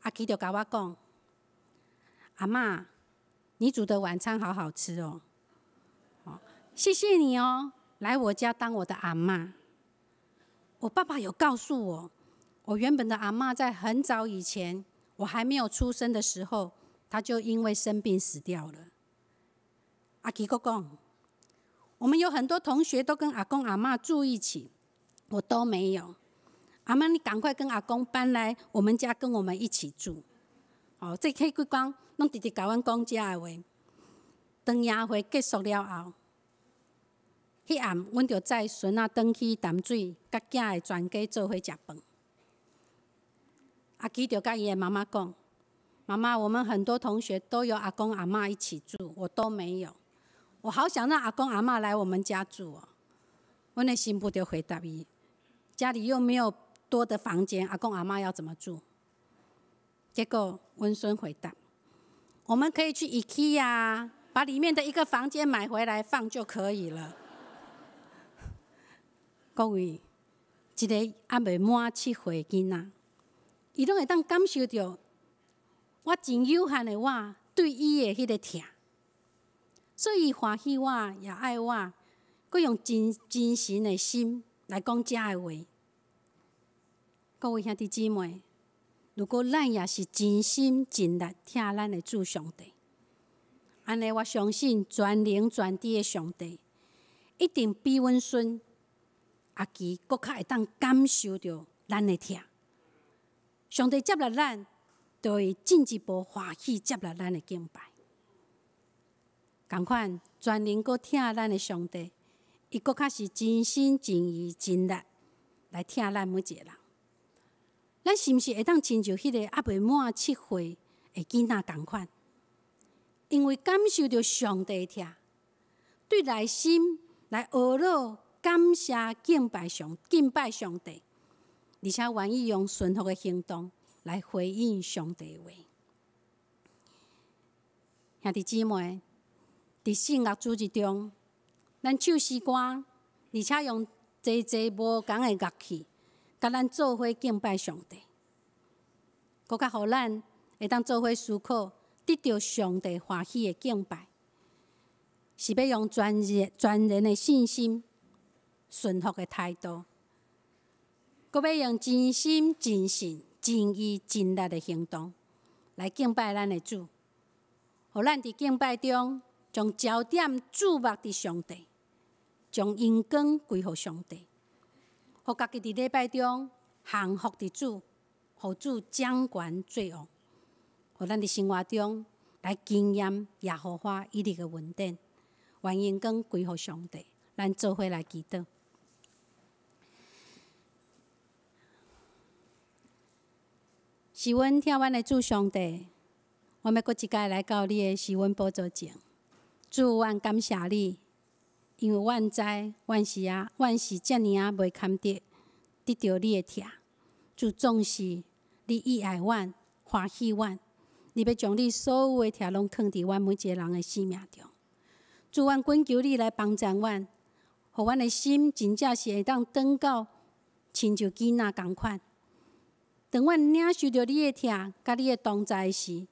阿奇就共我講：“阿嬤，你煮的晚餐好好吃哦，謝謝你哦，來我家當我的阿嬤。”我爸爸有告訴我，我原本的阿嬤在很早以前，我還沒有出生的時候，她就因為生病死掉了。阿奇閣講，我們有很多同學都跟阿公阿嬤住一起，我都沒有。阿嬤，你趕快跟阿公搬來我們家，跟我們一起住。哦，這彼幾工攏直直共阮講這的話。當營會結束了後，彼暗阮就載孫仔轉去淡水，佮囝的全家做伙食飯。阿奇就佮伊的媽媽講：“媽媽，我們很多同學都有阿公阿嬤一起住，我都沒有。我好想讓阿公阿嬤來我們家住哦。”阮的新婦就回答伊：“家裡又沒有多的房間，阿公阿嬤要怎麼住？”結果阮孫回答：“我們可以去 IKEA，把裡面的一個房間買回來放就可以了。”各位，一個猶未滿7歲囡仔，伊攏會當感受著我真有限的我對伊的彼个疼，所以伊歡喜我，也愛我，閣用真真誠的心來講這的話。各位兄弟姊妹，如果咱也是真心盡力疼咱的主上帝，按呢我相信全能全知的上帝，一定比阮孫阿奇閣較會當感受著咱的疼。上帝接納咱，就會進一步歡喜接納咱的敬拜。仝款全能閣疼咱的上帝，伊閣較是真心真意真力來疼咱每一個人。咱是毋是會當親像彼个猶未滿7歲的囡仔仝款？因為感受著上帝的疼，對內心來呵咾感謝敬拜上帝，而且願意用順服的行動來回應上帝的話。兄弟姊妹，佇聖樂主日中，咱唱詩歌，而且用濟濟無仝的樂器，佮咱做伙敬拜上帝，閣較予咱會當做伙思考，得著上帝歡喜的敬拜，是欲用全然全然的信心、順服的態度，閣欲用真心、真性、真意、真力的行動來敬拜咱的主，予咱佇敬拜中將焦點注目佇上帝，將榮光歸予上帝，予家己佇禮拜中降服佇主，予主掌權作王，予咱佇生活中來經驗耶和華一日的恩典，願榮光歸予上帝。咱做伙來祈禱。是阮疼阮的主上帝，阮欲閣一擺來到你的施恩寶座前，主，阮感謝你，因為阮知，阮是啊，阮是遮爾仔袂堪得得著你的疼。主總是你意愛阮，歡喜阮，你欲將你所有的疼攏囥佇阮每一个人的生命中。主，阮懇求你來幫助阮，予阮的心真正是會當轉到親像囡仔仝款。當阮領受著你的疼，佮你的同在時，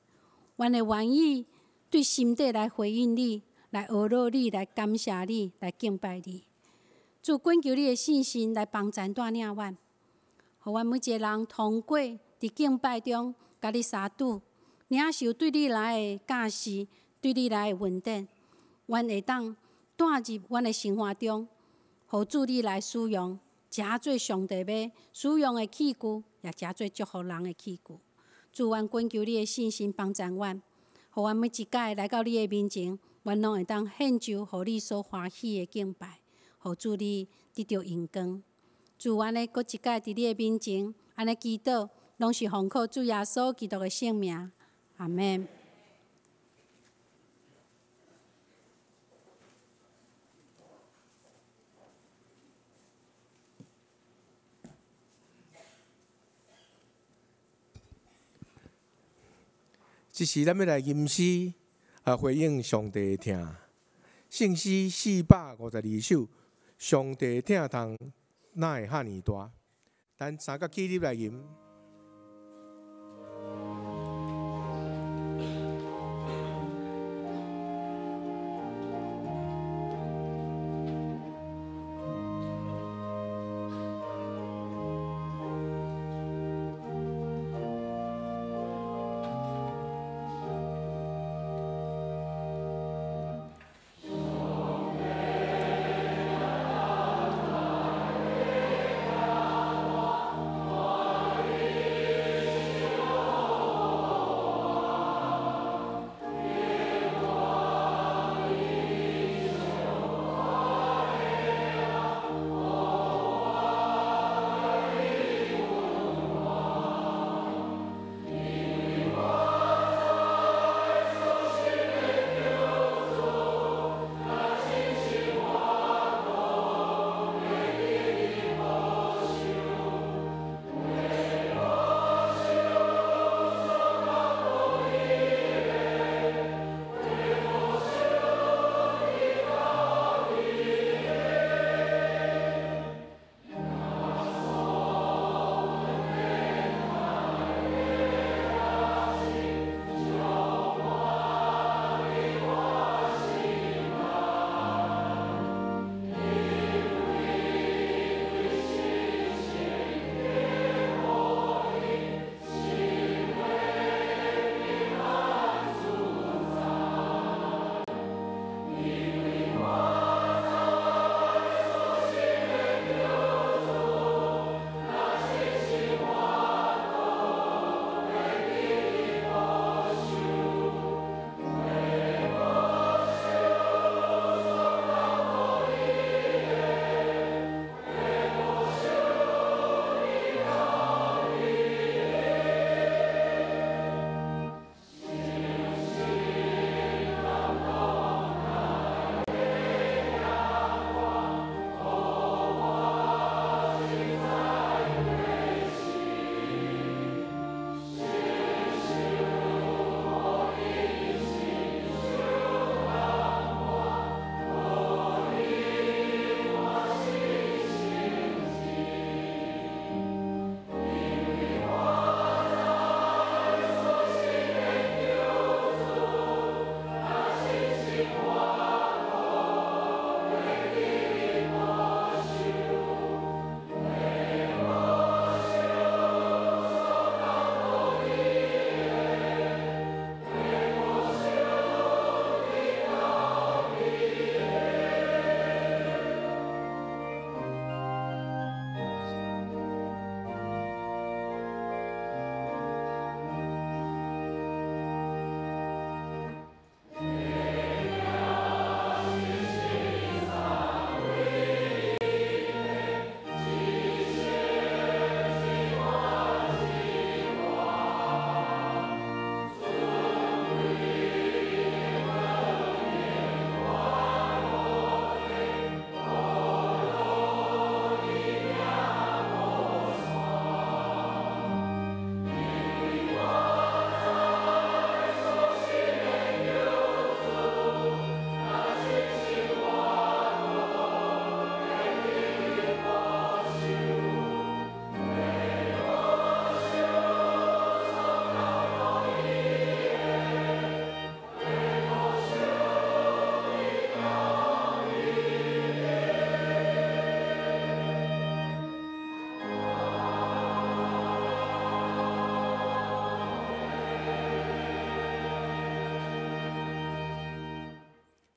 阮會願意對心底來回應你，來呵咾你，來感謝你，來敬拜你。主，懇求你的聖神來幫贊帶領阮，予阮每一个人通過佇敬拜中，共你相拄，領受對你來的教示，對你來的恩典，阮會當帶入阮的生活中，予主你來使用，成做上帝欲使用的器具，也成做祝福人的器具。主，阮懇求你的聖神幫贊阮，予阮每一擺來到你的面前，阮攏會當獻上予你所歡喜的敬拜，予主你得著榮光。主，阮呢閣一擺佇你的面前，按呢祈禱，攏是奉靠主耶穌基督的聖名。阿們。這時，咱欲來吟詩啊，回應上帝的疼。聖詩452首，上帝疼痛哪會遐爾大？咱三角起立來吟。上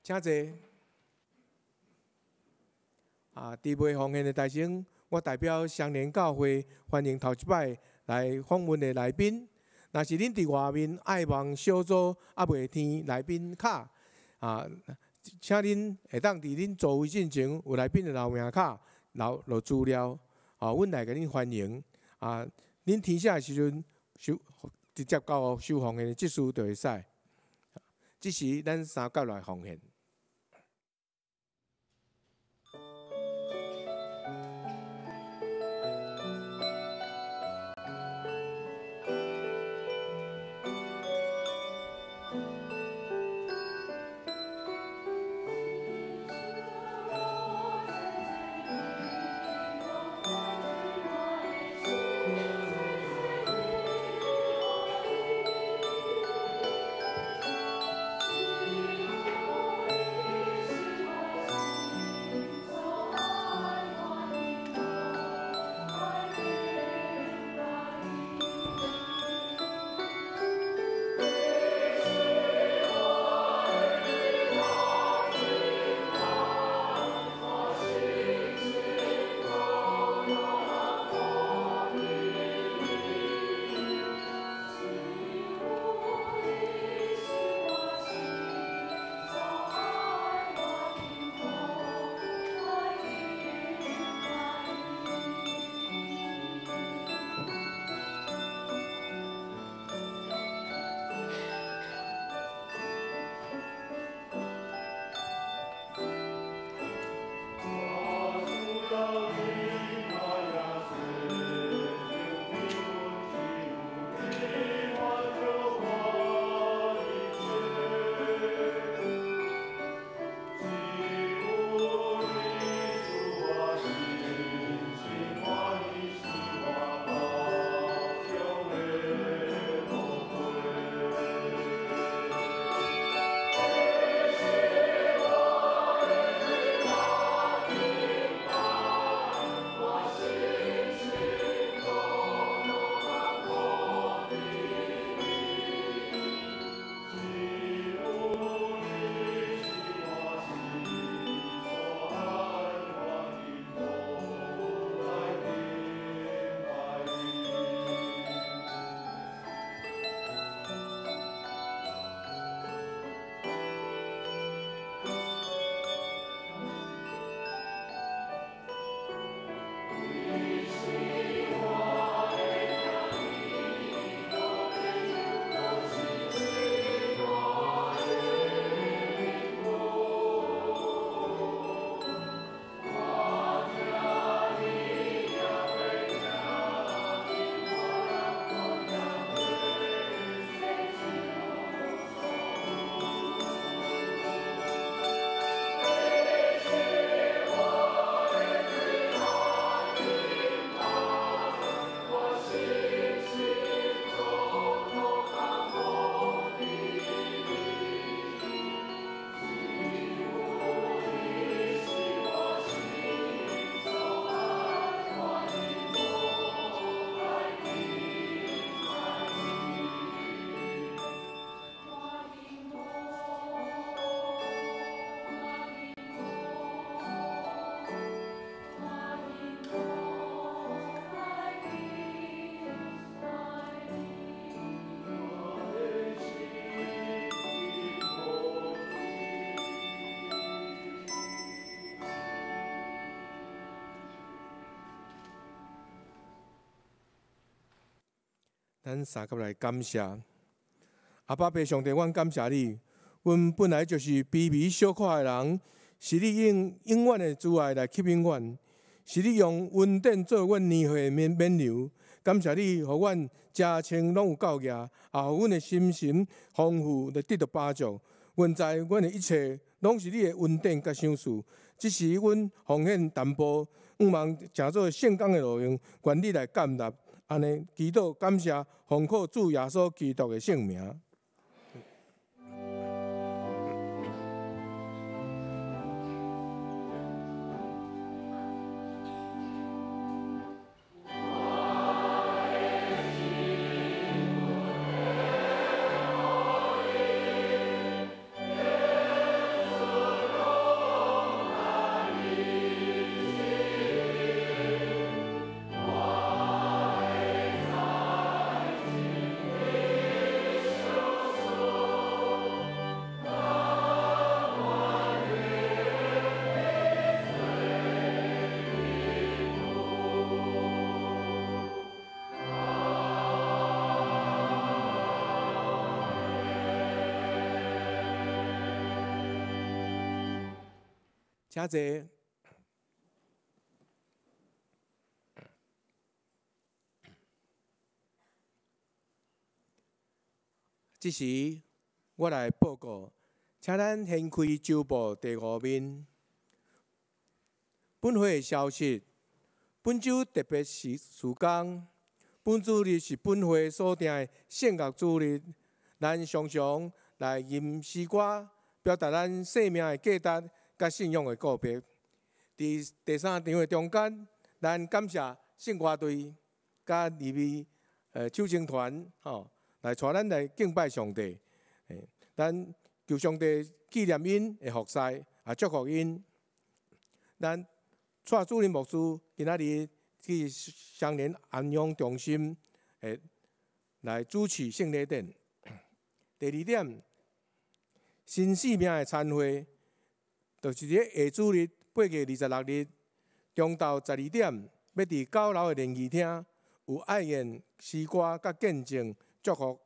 請坐。啊，伫袂奉獻的台前，我代表雙連教會歡迎頭一擺來訪問的來賓。若是恁佇外面愛望小組猶未填來賓卡，啊，請恁會當佇恁座位進前有來賓的留名卡留落資料，啊，阮來共恁歡迎。啊，恁填寫的時陣，收直接交予收奉獻的執事就會使。這時，咱三甲來奉獻。咱三甲來感謝阿爸父上帝，阮感謝你。阮本來就是卑微小可的人，是你用永遠的慈愛來吸引阮，是你用恩典做阮年歲的免留。感謝你，予阮食穿攏有夠額，也予阮的心神豐富，來得到飽足。阮知阮的一切攏是你的恩典佮賞賜，只是阮奉獻淡薄，向望成做聖工的路用，願你來接納。按呢，祈禱感謝，奉靠主耶穌基督的聖名。請坐。這時，我來報告，請咱掀開週報第五面。本會的消息，本週特別是事工，本主日是本會所定的聖樂主日，咱常常來吟詩歌，表達咱生命的價值佮信仰的告別。佇第三場的中間，咱感謝聖歌隊佮利未手青團，吼，來帶咱來敬拜上帝。咱求上帝紀念𪜶的服侍，也祝福𪜶。咱蔡主任牧師今仔日去雙連安養中心，來主持聖禮典。第二點，新生命的餐會，就是佇下主日8月26日中晝12點，欲佇九樓的聯誼廳有愛宴詩歌佮見證祝福。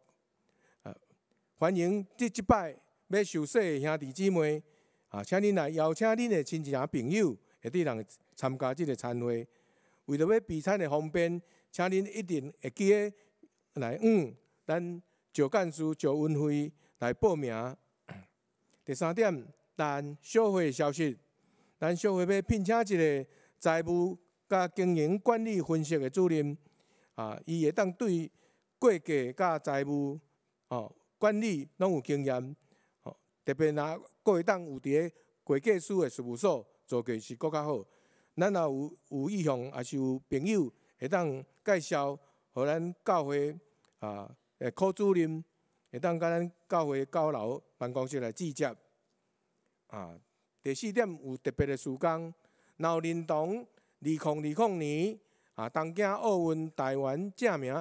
歡迎這這擺欲受洗的兄弟姊妹，啊，請恁來邀請恁的親戚朋友，會得通參加這个餐會。為著欲備餐的方便，請恁一定會記得來向咱趙幹事趙文慧來報名。第三點，咱小會的消息，咱小會欲聘請一个財務佮經營管理分析的主任，啊，伊會當對會計佮財務管理攏有經驗，特別若閣會當有佇个會計師的事務所做過是閣較好。咱若有意向，抑是有朋友會當介紹，予咱教會柯主任會當佮咱教會九樓辦公室來接洽。第四點有特別的事工，若有認同2020年東京奧運台灣正名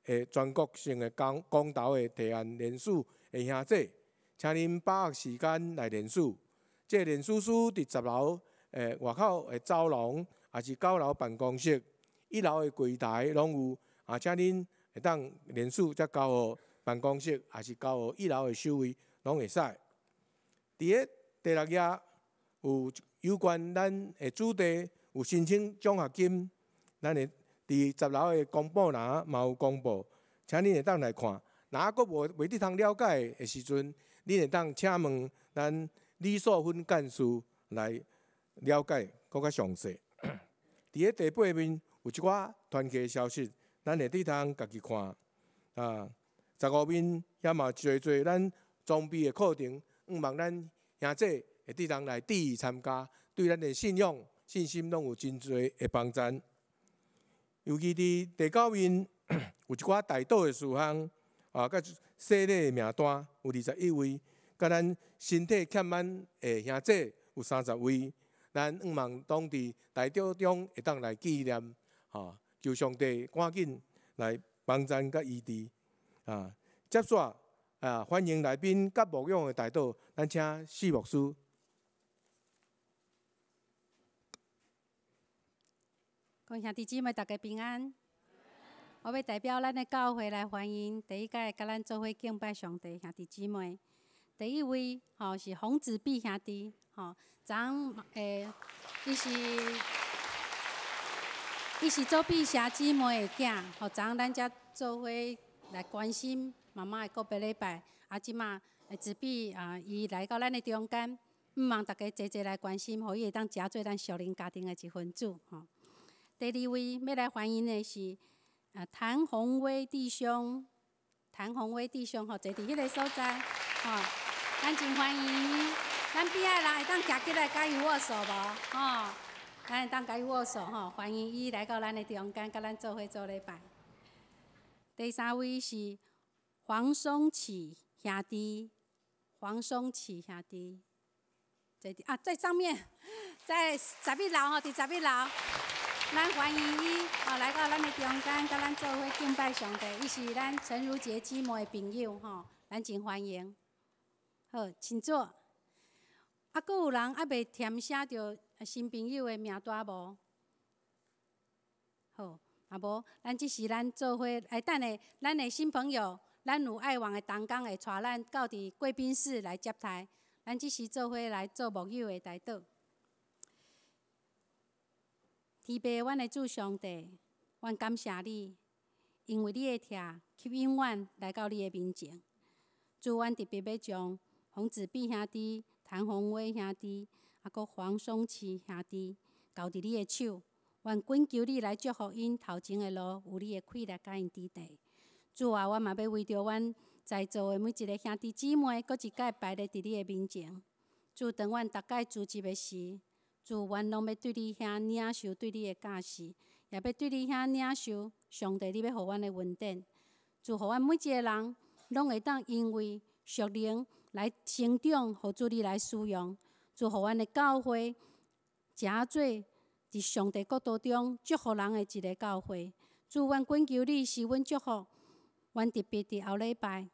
的全國性的公投的提案聯署的兄弟，請恁把握時間來聯署。這個聯署書佇十樓外口的走廊，抑是九樓辦公室一樓的櫃台攏有。請恁會當聯署，才交予辦公室，抑是交予一樓的守衛，攏會使。佇个第六頁有有關咱的主題有申請獎學金，咱會佇十樓的公布欄嘛有公布，請恁會當來看。若猶閣無袂得通了解的時陣，恁會當請問咱李素芬幹事來了解閣較詳細。佇个第八面有一寡團契的消息，咱會得通家己看。15面遐嘛濟濟咱裝備的課程，向望咱兄弟會得通來致意參加，對咱的信仰、信心攏有真濟的幫助。尤其佇第九面有一寡代禱的事項，佮洗禮的名單有21位，佮咱身體欠滿的兄弟有30位。咱向望當佇代禱中會當來紀念，求上帝趕緊來幫贊佮醫治。接續歡迎來賓佮牧養的代禱，咱請四牧師。各位兄弟姊妹，大家平安。我欲代表咱的教會來歡迎第一屆佮咱做伙敬拜上帝兄弟姊妹。第一位是洪子碧兄弟，昨昏伊是做碧霞姊妹的囝，昨昏咱才做伙來關心媽媽的告別禮拜。這馬子碧伊來到咱的中間，向望大家齊齊來關心，予伊會當成做咱屬靈家庭的一分子。第二位欲來歡迎的是譚宏威弟兄，譚宏威弟兄坐佇彼个所在，咱真歡迎伊。咱邊仔的人會當行起來共伊握手無？咱會當共伊握手吼，歡迎伊來到咱的中間，佮咱做伙做禮拜。第三位是黃松啟兄弟，黃松啟兄弟，坐佇在上面，在11樓吼，佇11樓。咱歡迎伊來到咱的中間，佮咱做伙敬拜上帝。伊是咱陳如潔姊妹的朋友吼，咱真歡迎。好，請坐。閣有人猶未填寫著新朋友的名單無？好，啊無，咱這時咱做伙來等下，咱的新朋友，咱有愛望的同工會帶咱到佇貴賓室來接待。咱這時做伙來做牧友的代禱。天父，阮的主上帝，阮感谢你，因为你的疼吸引阮来到你的面前。主，阮特别欲将洪子碧兄弟、谭宏威兄弟，犹阁黄松奇兄弟交伫你的手。阮恳求你来祝福𪜶头前的路，有你的气力佮𪜶伫地。主啊，阮嘛欲为著阮在座的每一个兄弟姊妹，阁一摆摆列伫你的面前。主，当阮逐摆主日的时，主，阮拢欲对你遐领受对你的教示，也欲对你遐领受上帝你欲予阮的恩典。主，予阮每一个人拢会当因为属灵来成长，予主你来使用。主，予阮的教会诚做伫上帝国度中祝福人的一个教会。主，阮恳求你赐阮祝福。阮特别伫后礼拜，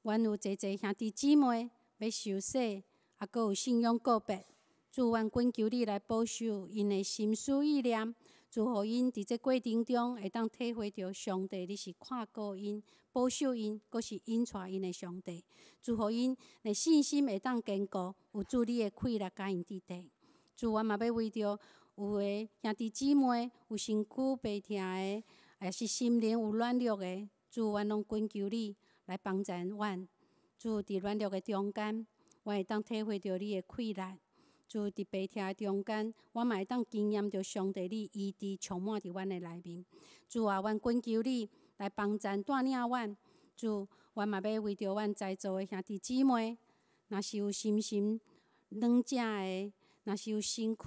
阮有济济兄弟姊妹欲受洗，犹阁有信仰告别。主，阮恳求你来保守𪜶的心思意念，主，予𪜶伫这过程中会当体会著上帝，你是看顾𪜶、保守𪜶，阁是引带𪜶的上帝。主，予𪜶的信心会当坚固，有主你的气力佮𪜶伫地。主，阮嘛欲为著有的兄弟姊妹有身躯病疼的，抑是心灵有软弱的，主，阮拢恳求你来帮助阮。主，伫软弱的中间，阮会当体会著你的气力。主，伫病疼的中间，我嘛会当经验著上帝你医治充满伫阮的内面。主啊，阮恳求你来帮助带领阮。主，阮嘛欲为著阮在座的兄弟姊妹，若是有心神软弱的，若是有身躯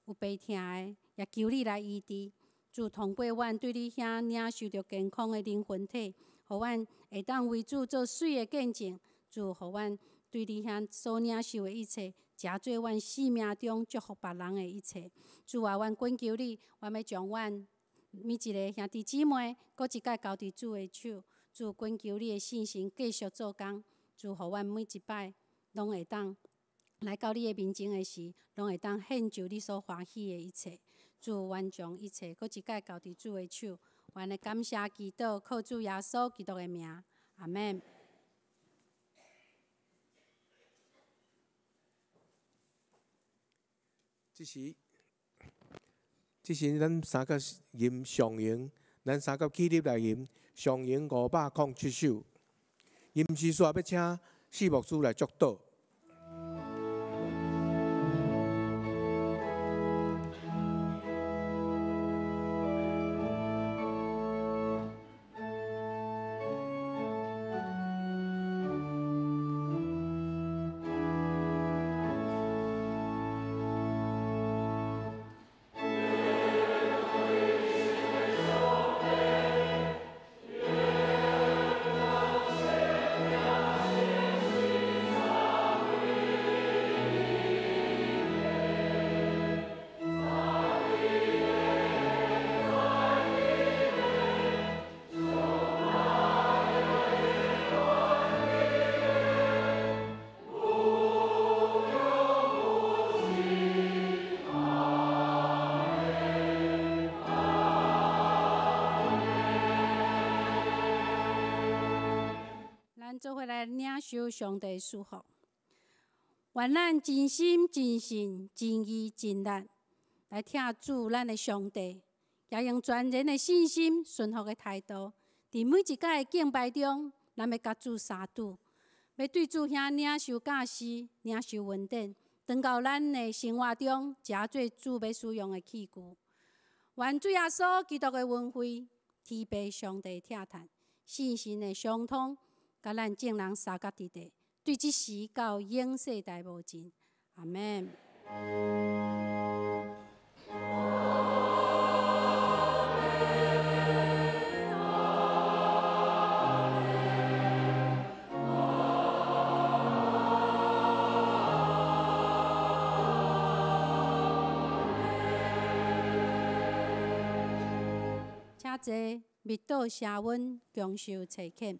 有病疼的，也求你来医治。主，通过阮对你遐领受著健康的灵魂体，予阮会当为主做水的见证。主，予阮对你遐所领受的一切，诚做阮生命中祝福别人的一切。主啊，阮恳求你，阮欲将阮每一个兄弟姊妹，阁一摆交伫主的手。主，恳求你的圣神继续做工。主，予阮每一摆拢会当来到你的面前的时，拢会当献上你所欢喜的一切。主，阮将一切阁一摆交伫主的手。阮的感谢祈祷，靠主耶稣基督的名，阿们。这时，咱三个吟上咏，咱三个起立来吟上咏507首。吟诗煞欲请四牧师来祝祷。做伙来领受上帝祝福。愿咱真心、真性、真意、真力来疼主咱的上帝，也用全然的信心、顺服的态度，伫每一摆的敬拜中，咱欲佮主相拄，欲对主遐领受教示、领受恩典，转到咱的生活中，诚做主欲使用的器具。愿主耶稣基督的恩惠、天父上帝疼惜、圣神的相通，佮咱众人相佮伫地，对这时到永世代无尽。阿们。请坐，密道舍温，共受差遣。